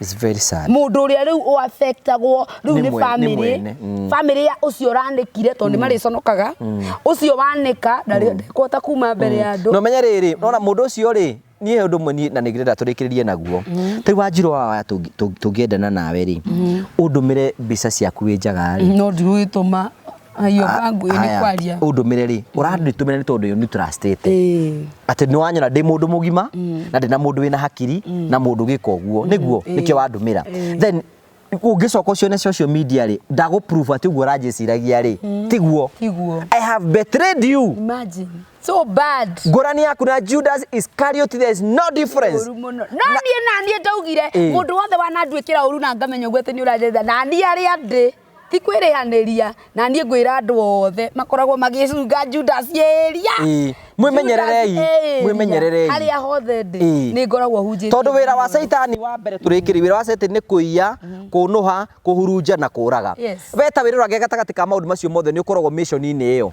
It's very sad. Mũndũ ũrĩa rĩu ũaffectagwo rĩu Nĩ nĩ nĩ family mwene, family ya ũcio ũranĩkire tondũ nĩ marĩconokaga ũcio wanĩka ndarĩ ndekũhota kuma mbere ya andũ. No menye rĩrĩ nona mũndũ ũcio rĩ niĩ ũndũ ũmwe niĩ na nĩngĩrenda tũrĩkĩrĩrie naguo ta rĩu Wanjiru wa Waya tũngĩendana nawe rĩ ũndũmĩre mbica ciaku wĩ njaga rĩ No ndigũgĩtũma iyo bangu ĩ nĩ kwaria. Ũndũmĩre rĩ ũrandĩtũmĩra nĩ tondũ nĩ trustĩte Ĩĩ. atĩ nĩ wanyona ndĩ mũndũ mũgima na ndĩ na mũndũ wĩna hakiri na mũndũ gĩka ũguo nĩguo nĩkĩo wandũmĩra then ũngĩcoka ũcione social media rĩ ndagũ prove atĩ ũguo ũranjĩciragia rĩ tiguo. Tiguo. I have betrayed you. Imagine. So bad. Ngũrani yaku na Judas Iscariot, there is no difference. Ũru mũno. No niĩ na niĩ ndaugire Ĩĩ. mũndũ wothe wananduĩkĩra ũru na ngamenya ũguo atĩ nĩ ũranjetha na niĩ arĩa ndĩ ti kwĩrĩhanĩria na niĩ ngwĩra andũ othe makoragwo magĩcunga Judas ĩria. Ĩĩ. Mwĩmenyererei, mwĩmenyererei. Harĩa hothe ndĩ Ĩĩ. nĩ ngoragwo hunjĩtie. Tondũ wĩra wa caitani wa mbere tũrĩkĩri, wĩra wa caitani nĩ kũiya, kũnũha, kũhurunja na kũraga. Yes. We ta wĩrorage gatagatĩ ka maũndũ macio mothe nĩ ũkoragwo mission-inĩ ĩyo.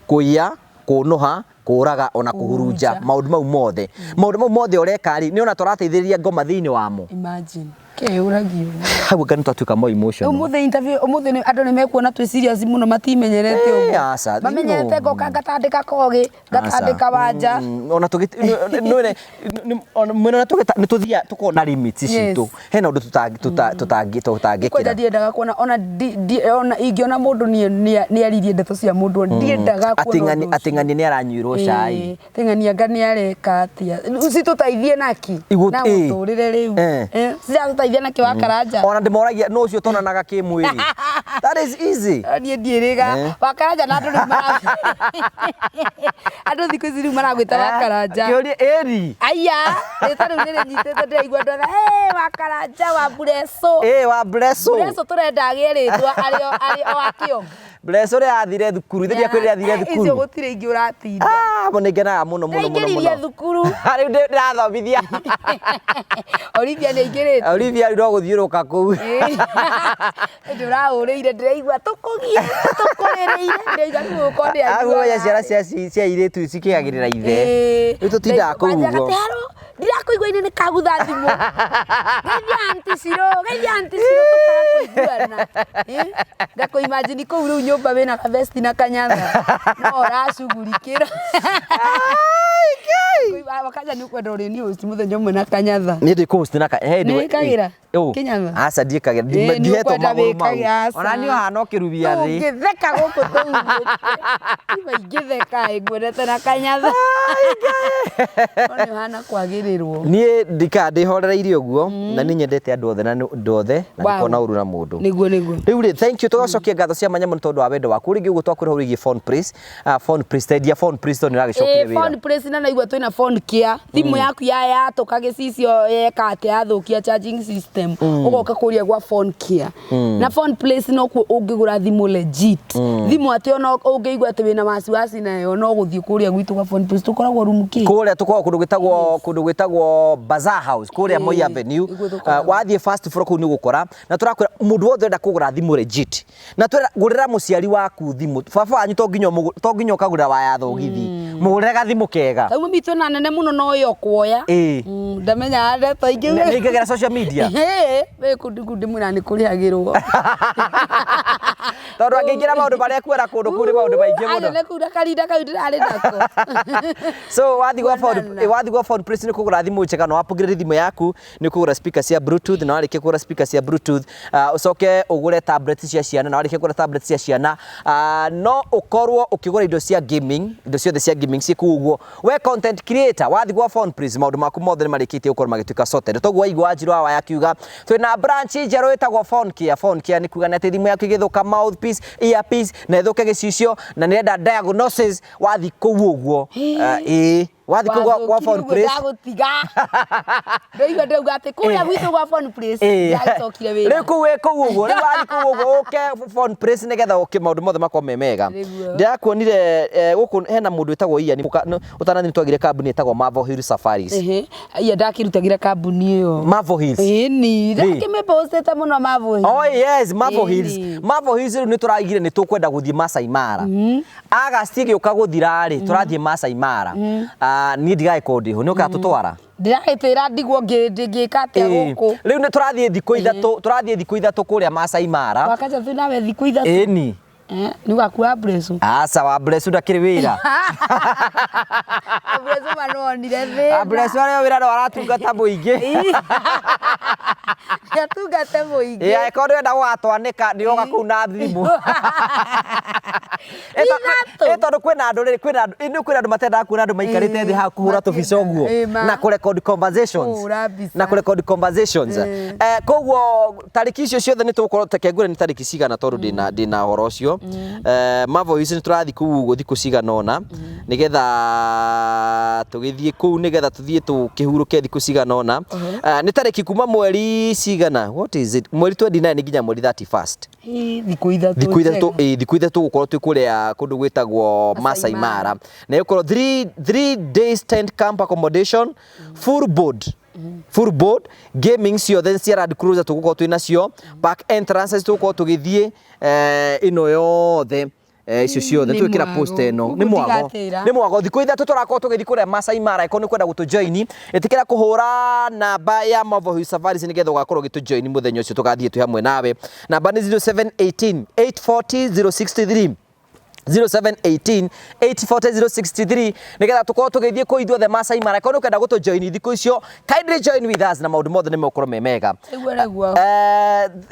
Kũiya, kũnũha, kũraga ona kũhurunja, maũndũ mau mothe. Maũndũ mau mothe ũreka rĩ, nĩ ona tũrateithĩrĩria ngoma thĩinĩ wamo. Imagine. Kĩũragio. Hau anga nĩ twatuĩka more emotional. Ũmũthĩ interview ũmũthĩ andũ nĩ mekuona twĩ serious mũno matimenyerete Eh, ũguo. aca, Mamenyerete no. ngoka ngatandĩka kogĩ, ngatandĩka wanja. Ona tũgĩ mwena tũgĩta nĩ tũthiaga tũkona limits Yes. citũ, hena ũndũ Kwenda tũtangĩkĩra. Ndiendaga kuona ona ona ingĩona mũndũ nĩ aririe ndeto cia mũndũ, ndiendaga kuona ũndũ Atĩ ũcio. ng'ani nĩ aranyuirwo cai. Ĩĩ, atĩ ng'ani anga nĩ areka atĩa, rĩu citũteithie naki na mũtũrĩre rĩu? Eh. Eh, ciratũteithia naki wa Karanja? Ona ndĩmoragia nũ ũcio tonanaga kĩmwĩrĩ. That is easy. Niĩ ndiĩrĩga Eh. wa Karanja na andũ rĩu mara andũ thikũ ici rĩu maragwĩta wa Karanja. Kĩũria ĩri. Aya, rĩtwa rĩu nĩ rĩnyitĩte, ndĩraigua andũ othe, "Hey, wa Karanja wa Bureso." Ĩ wa Bleso. Bureso tũrenda agĩe rĩtwa arĩ o akĩo. Bleso rĩa athire thukuru, ithe ndiakwĩrire athire Icio thukuru. gũtirĩ ingĩ ũratinda. Ah, mo nĩngenaga mũno mũno mũno Ndaingĩririe mũno. thukuru. Rĩu ndĩrathomithia. Olivia nĩ aingĩrĩte. Olivia rĩu no gũthiũrũka kũu. Ndĩ ũrahũrĩire, ndĩraigua tũkũgie tũkũrĩrĩire, ndĩraigua rĩu ũkorwo nĩ Aguoya ciana cia airĩtu cikĩgagĩrĩra ithe. Rĩu tũtindaga kũu ũguo. Haro ndirakũigua-inĩ nĩ kagutha thimũ, geithia anti Ciro, geithia anti Ciro, tũkaga kũiguana. Ngakũ imagine kũu rĩu nyũmba wĩna gavesti na kanyatha no ũracugurikĩra. Wakanja nĩ ũkwenda ũrĩ news mũthenya ũmwe na kanyatha. Niĩ ndĩ kũhost na hey, Nĩ wĩkagĩra? Kĩnyatha? Aca, ndiĩkagĩra. Ĩĩ, nĩ Ndihetwo ũkwenda magũrũ mau. wĩkage, aca. Ona niĩ hana ũkĩrubia thĩ. Tũngĩtheka gũkũ tũhurũke. Ima ingĩtheka ĩ nguonete na kanyatha. No nĩ ũhana kwagĩrĩrwo. Niĩ ndikaga ndĩhorereirie ũguo na nĩ nyendete andũ othe na andũ othe na Wow. ndikona ũru na mũndũ. Nĩguo nĩguo. Rĩu rĩ, thank you, tũgacokia ngatho cia mwanya mũno tondũ wa wendo waku. Rĩngĩ ũguo twakwĩra ũhoro wĩgiĩ phone please, phone please, tendia phone please tondũ nĩ ũragĩcokia Ĩ, phone wĩra. place na naigua twĩna phone care, thimũ yaku ya yatũka gĩcicio yeka atĩa, yathũkia charging system, ũgoka kũrĩa gwa phone care na phone place nokuo ũngĩgũra thimũ legit, thimũ atĩ ona ũngĩigua atĩ wĩna wasiwasi nayo no gũthiĩ kũrĩa gwitũ gwa phone place. Tũkoragwo rumu kĩ? Kũrĩa tũkoragwo kũndũ gwĩtagwo Bazaar House kũrĩa Moi Avenue. Nĩguo tũkoragwo. Wathiĩ first floor kũu nĩ ũgũkora na tũrakwĩra mũndũ wothe ũrenda kũgũra thimũ legit na twĩra gũrĩra mũciari waku thimũ, baba wanyu, to nginya ũkagũrĩra waya thogithi, mũgũrĩre gathimũ kega. Tauma mitũ na nene mũno no yo kuoya. Ĩĩ. Ndamenyaga ndeto ingĩ. Nĩ ingagĩra social media. Wĩ kundi kundi mwĩra nĩ kũrĩhagĩrwo. Tondũ angĩingĩra maũndũ marĩa kuona kũndũ kũu nĩ maũndũ maingĩ mũno. Anene kuu na karinda kau ndĩrarĩ nako. So wathi gwa phone, Kuonana. wathi gwa phone place nĩ kũgũra thimũ njega na upgrade thimũ yaku, nĩ kũgũra speaker cia bluetooth, na warĩkia kũgũra speaker cia bluetooth, ũcoke ũgũre tablet cia ciana, na warĩkia kũgũra tablet cia ciana, no ũkorwo ũkĩgũra indo cia gaming, indo ciothe cia gaming ciĩ kũu ũguo. We content creator, wathi gwa phone place maũndũ maku mothe nĩ marĩkĩtie gũkorwo magĩtuĩka sorted. Toguo waigua Wanjiru wa Waya akiuga twĩna branch njerũ ĩtagwo phone care. Phone care nĩ kuga nĩ atĩ thimũ yaku ĩgĩthũka mouthpiece, earpiece na ĩthũke gĩcicio na nĩrenda diagnosis, wathi kũu ũguo, ĩĩ, wathi kũu gwa phone place. Ndagũtiga ndaigua ndauga atĩ kũrĩa gwitũ gwa phone place ndagĩcokire wĩra. Rĩu kũu wĩ kũu ũguo, rĩu wathi kũu ũguo ũke phone place nĩgetha ũke maũndũ mothe makorwo me mega. Nĩguo. Ndĩrakuonire gũkũ hena mũndũ wĩtagwo Ian, ũtanathiĩ nĩtwagire kambuni ĩtagwo Marvel Hill Safaris. Ehe, iya ndakĩrutagĩra kambuni ĩyo. Marvel Hills. Ĩni, Rĩ. ndakĩmĩpostĩte mũno Marvel Hills. Oh yes, Marvel Ĩni. Hills. Marvel Hills rĩu nĩ tũraigire nĩ tũkwenda gũthiĩ Masai Mara. August ĩgĩũka gũthira rĩ, tũrathiĩ Masai Mara. Ah, niĩ ndigagĩkorwo ndĩho, nĩ ũgatũtwara? Ndĩragĩtĩra ndigwo ngĩka atĩa gũkũ. Rĩu nĩ tũrathiĩ thikũ 3, tũrathiĩ thikũ 3 kũrĩa Masai Mara. Wakaja tu nawe thikũ 3. Ĩni. Nĩ ũgakua Mbreco. Aca, wa Mbreco ndakĩrĩ wĩra. Mbreco manonire thĩna. Mbreco arĩa wĩra no aratungata mũingĩ. Atungate mũingĩ. Yeah, ĩkorwo ndĩrenda gũgatwanĩka ndĩroka kũu na thimũ. Ithatũ. Ĩ tondũ kwĩna andũ rĩrĩ kwĩna andũ ĩ, nĩ kwĩna andũ matendaga kuona andũ maikarĩte thĩ haha kũhũra tũbica ũguo Ĩ, ma. na kũ record conversations Kũhũra mbica. Na kũ record conversations. Koguo tarĩki icio ciothe nĩ tũgũkorwo reke ngwĩre nĩ tarĩki cigana tondũ ndĩna ũhoro ũcio. Mavoice nĩ tũrathiĩ kũu ũguo thikũ cigana ũna nĩgetha tũgĩthiĩ kũu nĩgetha tũthiĩ tũkĩhurũke thikũ cigana ũna. Nĩ tarĩki kuma mweri cigana, what is it, mweri 29 nginya mweri 31st. Ĩ, thikũ ithatũ Thikũ ithatũ. Njega. Ĩ, thikũ ithatũ gũkorwo twĩ kũrĩa kũndũ gwĩtagwo Masai Masai Mara. Mara na ĩgũkorwo 3 days tent camp accommodation, full board, gaming ciothe cia Land Cruiser tũgũkorwo twĩ nacio, park entrances tũgũkorwo tũgĩthiĩ, ĩno yothe, icio ciothe Nĩ twĩkĩra mwago. post ĩno nĩ Ũguo mwago. ndigatĩra. Nĩ mwago. Thikũ ithatũ tũrakorwo tũgĩthiĩ kũrĩa Masai Mara. Ĩkorwo nĩ kwenda gũtũjoin, ĩtĩkĩra kũhũra namba ya Marvel Hill Safaris nĩgetha ũgakorwo ũgĩtũjoin mũthenya ũcio tũgathiĩ twĩ hamwe nawe. Namba nĩ 0718 840 063, 0718 840 063, nĩgetha tũkorwo tũgĩthiĩ kũu ithuothe Masai Mara. Ĩkorwo nĩ ũkwenda gũtũjoin thikũ icio, kindly join with us na maũndũ mothe nĩ megũkorwo me mega. Nĩguo nĩguo.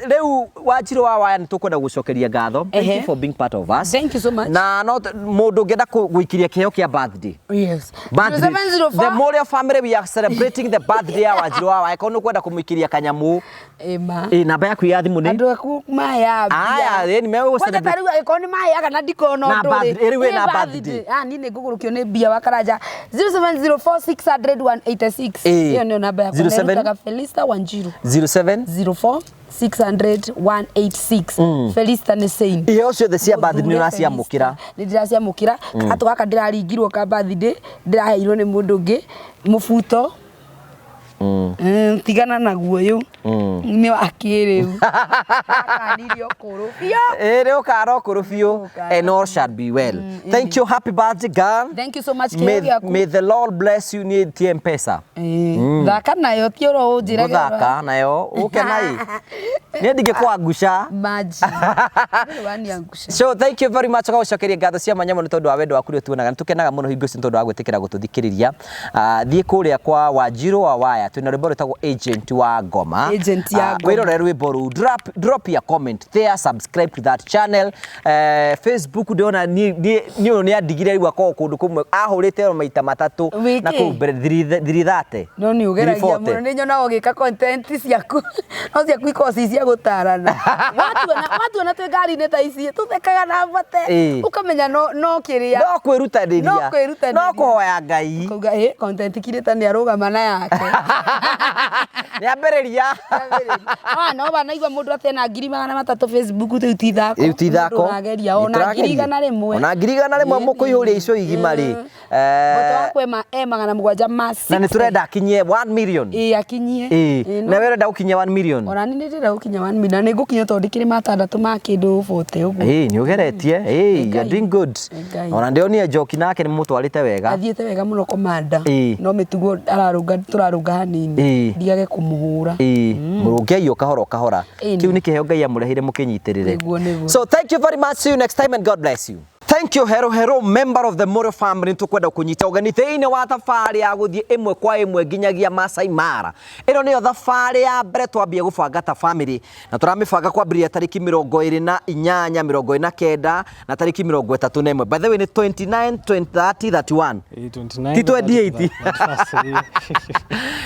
Rĩu Wanjirũ wa Waya, nĩ tũkwenda gũcokeria ngatho. Thank you for being part of us. Thank you so much. Na no mũndũ ũngĩenda gũikiria kĩheo kĩa birthday. Yes. Birthday. 0704. The Morio family, we are celebrating the birthday ya Wanjirũ wa Waya. Korwo nĩ ũkwenda kũmũikiria kanyamũ. Ĩma. Ĩ, namba yaku ya thimũ nĩ? Andũ aku maya. Aya, ĩ, nĩ megũ Kwanja celebrate. ta rĩu angĩkorwo nĩ maheaga na ndikona Na ũndũ rĩ. birthday, rĩu wĩna Ĩ, birthday. Ah, niĩ nĩ ngũgũrũkio nĩ mbia wa Karanja. 0704600186. Ĩ. Ĩyo nĩyo namba yakwa. 07 Nerutaga Felista Wanjiru. 07 04 600 186. Felista nĩ Sein. Iheo ciothe cia birthday nĩ ũraciamũkĩra? Nĩ ndĩraciamũkĩra. Gatũ gaka ndĩraringirwo ka birthday ndĩraheirwo nĩ mũndũ ũngĩ mũbuto. Tigana naguo ũyũ nĩ wa kĩrĩu akanirie ũkũrũ biũ. Ĩ, nĩ ũkara ũkũrũ biũ. Ũkara. And all shall be well. Thank you, happy birthday, girl. Thank you so much. Kĩheo May, gĩaku. may the Lord bless you. Nĩ tie Mpesa. Ĩ, thaka nayo ti oro ũnjĩrage. Gũthaka nayo ũke nai niĩ ndingĩkwangusha. Maji waniangusha. So thank you very much. Gũcokeria ngatho cia mwanya mũno tondũ wa wendo waku ũrĩa tuonaga. Nĩ tũkenaga mũno hingo ciothe tondũ wa gwĩtĩkĩra gũtũthikĩrĩria. Thiĩ kũrĩa kwa Wanjirũ wa Waya, twĩna rwĩmbo rwĩtagwo Agent wa Ngoma. Agent ya Ngoma. Wĩrorere rwĩmbo rũu, drop your comment there, subscribe to that channel. Facebook ndĩrona niĩ ũyũ nĩ andigire rĩu akorwo kũndũ kũmwe ahũrĩte o maita matatũ. Wĩkĩ? Na kũu mbere thirithate. No nĩ ũgeragia mũno, nĩ nyonaga ũgĩka content ciaku, no ciaku ikoragwo ci cia gũtarana. Watuona twĩ ngari-inĩ ta ici tũthekaga na bote, ũkamenya no kĩrĩa. No kwĩrutanĩria. No kwĩrutanĩria. No kũhoya Ngai. Ũkauga ĩ content kirĩta nĩ arũgama na yake. Nĩ ambĩrĩria. Ah, no wanaigua mũndũ atĩ ena 300,000 Facebook, rĩu ti ithako. Rĩu ti ithako. Mũndũ ũrageria ona 100,000. Ona 100,000 mũkũihũria icio igima rĩ. Mũtwe wakwa e 700. Na nĩ tũrenda akinyie 1 million. Ĩ, akinyie. Ĩ, Ĩ, na we ũrenda gũkinyia 1 million? Ona niĩ nĩ ndĩrenda gũkinya 1 million, na nĩ ngũkinya tondũ ndĩkĩrĩ matandatũ ma kĩndũ 40 ũguo. Ĩ, nĩ ũgeretie. Ĩ, you're Ngai. doing good. Ngai. Ona ndĩronire Njoki nake nĩ mũtwarĩte wega. Athiĩte wega mũno komanda. Ĩ. No mĩtugo ararũnga tũrarũnga hanini. Ĩ. Ndigage kũmũhũra. Ĩ, mũrũngei o kahora o kahora. Ĩ, Kĩu nĩ kĩheo Ngai amũreheire mũkĩnyitĩrĩre. Nĩguo, nĩguo. So thank you very much, see you next time and God bless you. Thank you, hero hero member of the Moro family. Tukwenda kunyita ũgeni thĩinĩ wa thabarĩ ya gũthiĩ ĩmwe kwa ĩmwe nginyagia Masai Mara. Ĩno nĩyo thabarĩ ya mbere twambia gũbanga ta family na tũramĩbanga kwambĩrĩria tarĩki 28, 29 na tarĩki 31. By the way, nĩ 29, 20, 30, 31. 29. Ti 28.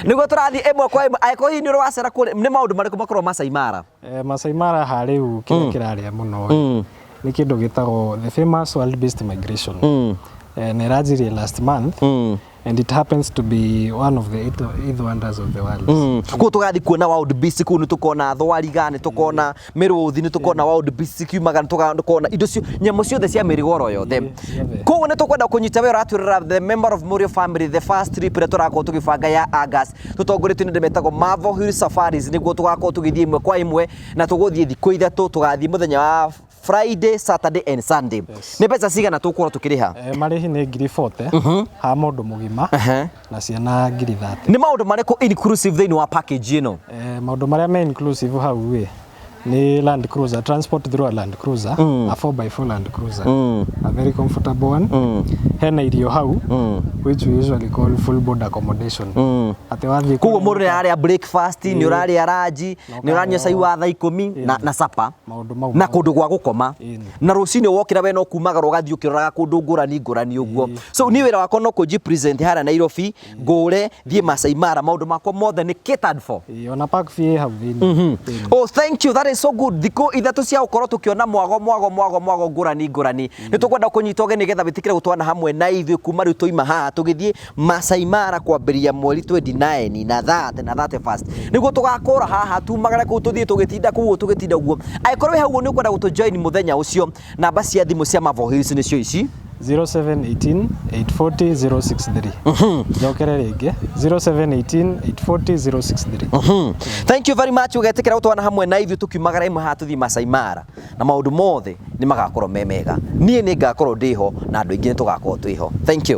Nĩguo tũrathiĩ ĩmwe kwa ĩmwe. Angĩkorwo hihi nĩ ũrĩ wacera kũrĩa, nĩ maũndũ marĩkũ makoragwo Masai Mara? Masai Mara harĩu kĩrĩa kĩrarĩa mũno nĩ kĩndũ gĩtagwo the famous wildebeest migration. Na ĩranjirie last month and it happens to be one of the eight wonders of the world. Kũu tũgathiĩ kuona wild beast kũu, nĩ tũkona thwariga, nĩ tũkona mĩrũthi, nĩ tũkona wild beast kiumaga, nĩ tũkona indo cio, nyamũ ciothe cia mĩrigo oro yothe. Ciothe. Koguo nĩ tũkwenda kũnyita we ũratwĩrora, the member of Morio family, the first trip ĩrĩa tũrakorwo tũgĩbanga ya August tũtongoretio nĩ andũ metagwo Marvel Hill Safaris, nĩguo tũgakorwo tũgĩthiĩ ĩmwe kwa ĩmwe na tũgũthiĩ thikũ ithatũ. Tũgathiĩ mũthenya wa Friday, Saturday and Sunday. Yes. Nĩ mbeca cigana tũgũkorwo tũkĩrĩha? Marĩhi nĩ 40,000 ha mũndũ mũgima na ciana 30,000. Nĩ maũndũ marĩkũ inclusive thĩinĩ wa package ĩno? Maũndũ marĩa me inclusive hau ĩ nĩ Land Cruiser, transport through a Land Cruiser, a 4x4 Land Cruiser, a very comfortable one. Hena irio hau, which we usually call full board accommodation, atĩ wathiĩ Koguo kũrĩa mũndũ nĩ ararĩa breakfast, nĩ ũrarĩa lunch, nĩ ũranyua cai wa thaa 10 na supper Maũndũ mau na mothe. Kũndũ gwa gũkoma. Na rũcinĩ wokĩra we no kumagara ũgathiĩ ũkĩroraga kũndũ ngũrani ngũrani ũguo. So niĩ wĩra wakwa no kũnji present harĩa Nairobi, ngũre thiĩ Masai Mara, maũndũ makwa mothe nĩ catered for. Ĩĩ, ona park fee ĩ hau thĩinĩ. Ĩĩ. Oh, thank you. That is so good. Thikũ 3 cia gũkorwo tũkĩona mwago mwago mwago mwago ngũrani ngũrani. Nĩ tũkwenda kũnyita ũgeni nĩgetha wĩtĩkĩre gũtwana hamwe na ithuĩ kuma rĩu tũima haha tũgĩthiĩ Masai Mara kwambĩrĩria mweri 29 na 30 na 31st. Nĩguo tũgakũra haha tumagare kũu tũthiĩ tũgĩtinda kũu tũgĩtinda ũguo. Angĩkorwo wĩ hau ũguo nĩ ũkwenda gũtũ join mũthenya ũcio, namba cia thimũ cia Mavo Hills nĩcio ici. 0718 840 063. Njokere rĩngĩ, 0718 840 063. Thank you very much. Ũgetĩkĩra gũtwana hamwe na ithuĩ tũkiumagara imwe haha tũthiĩ Masai Mara na maũndũ mothe nĩ magakorwo me mega. Niĩ nĩ ngakorwo ndĩho na andũ aingĩ nĩ tũgakorwo twĩho. Thank you.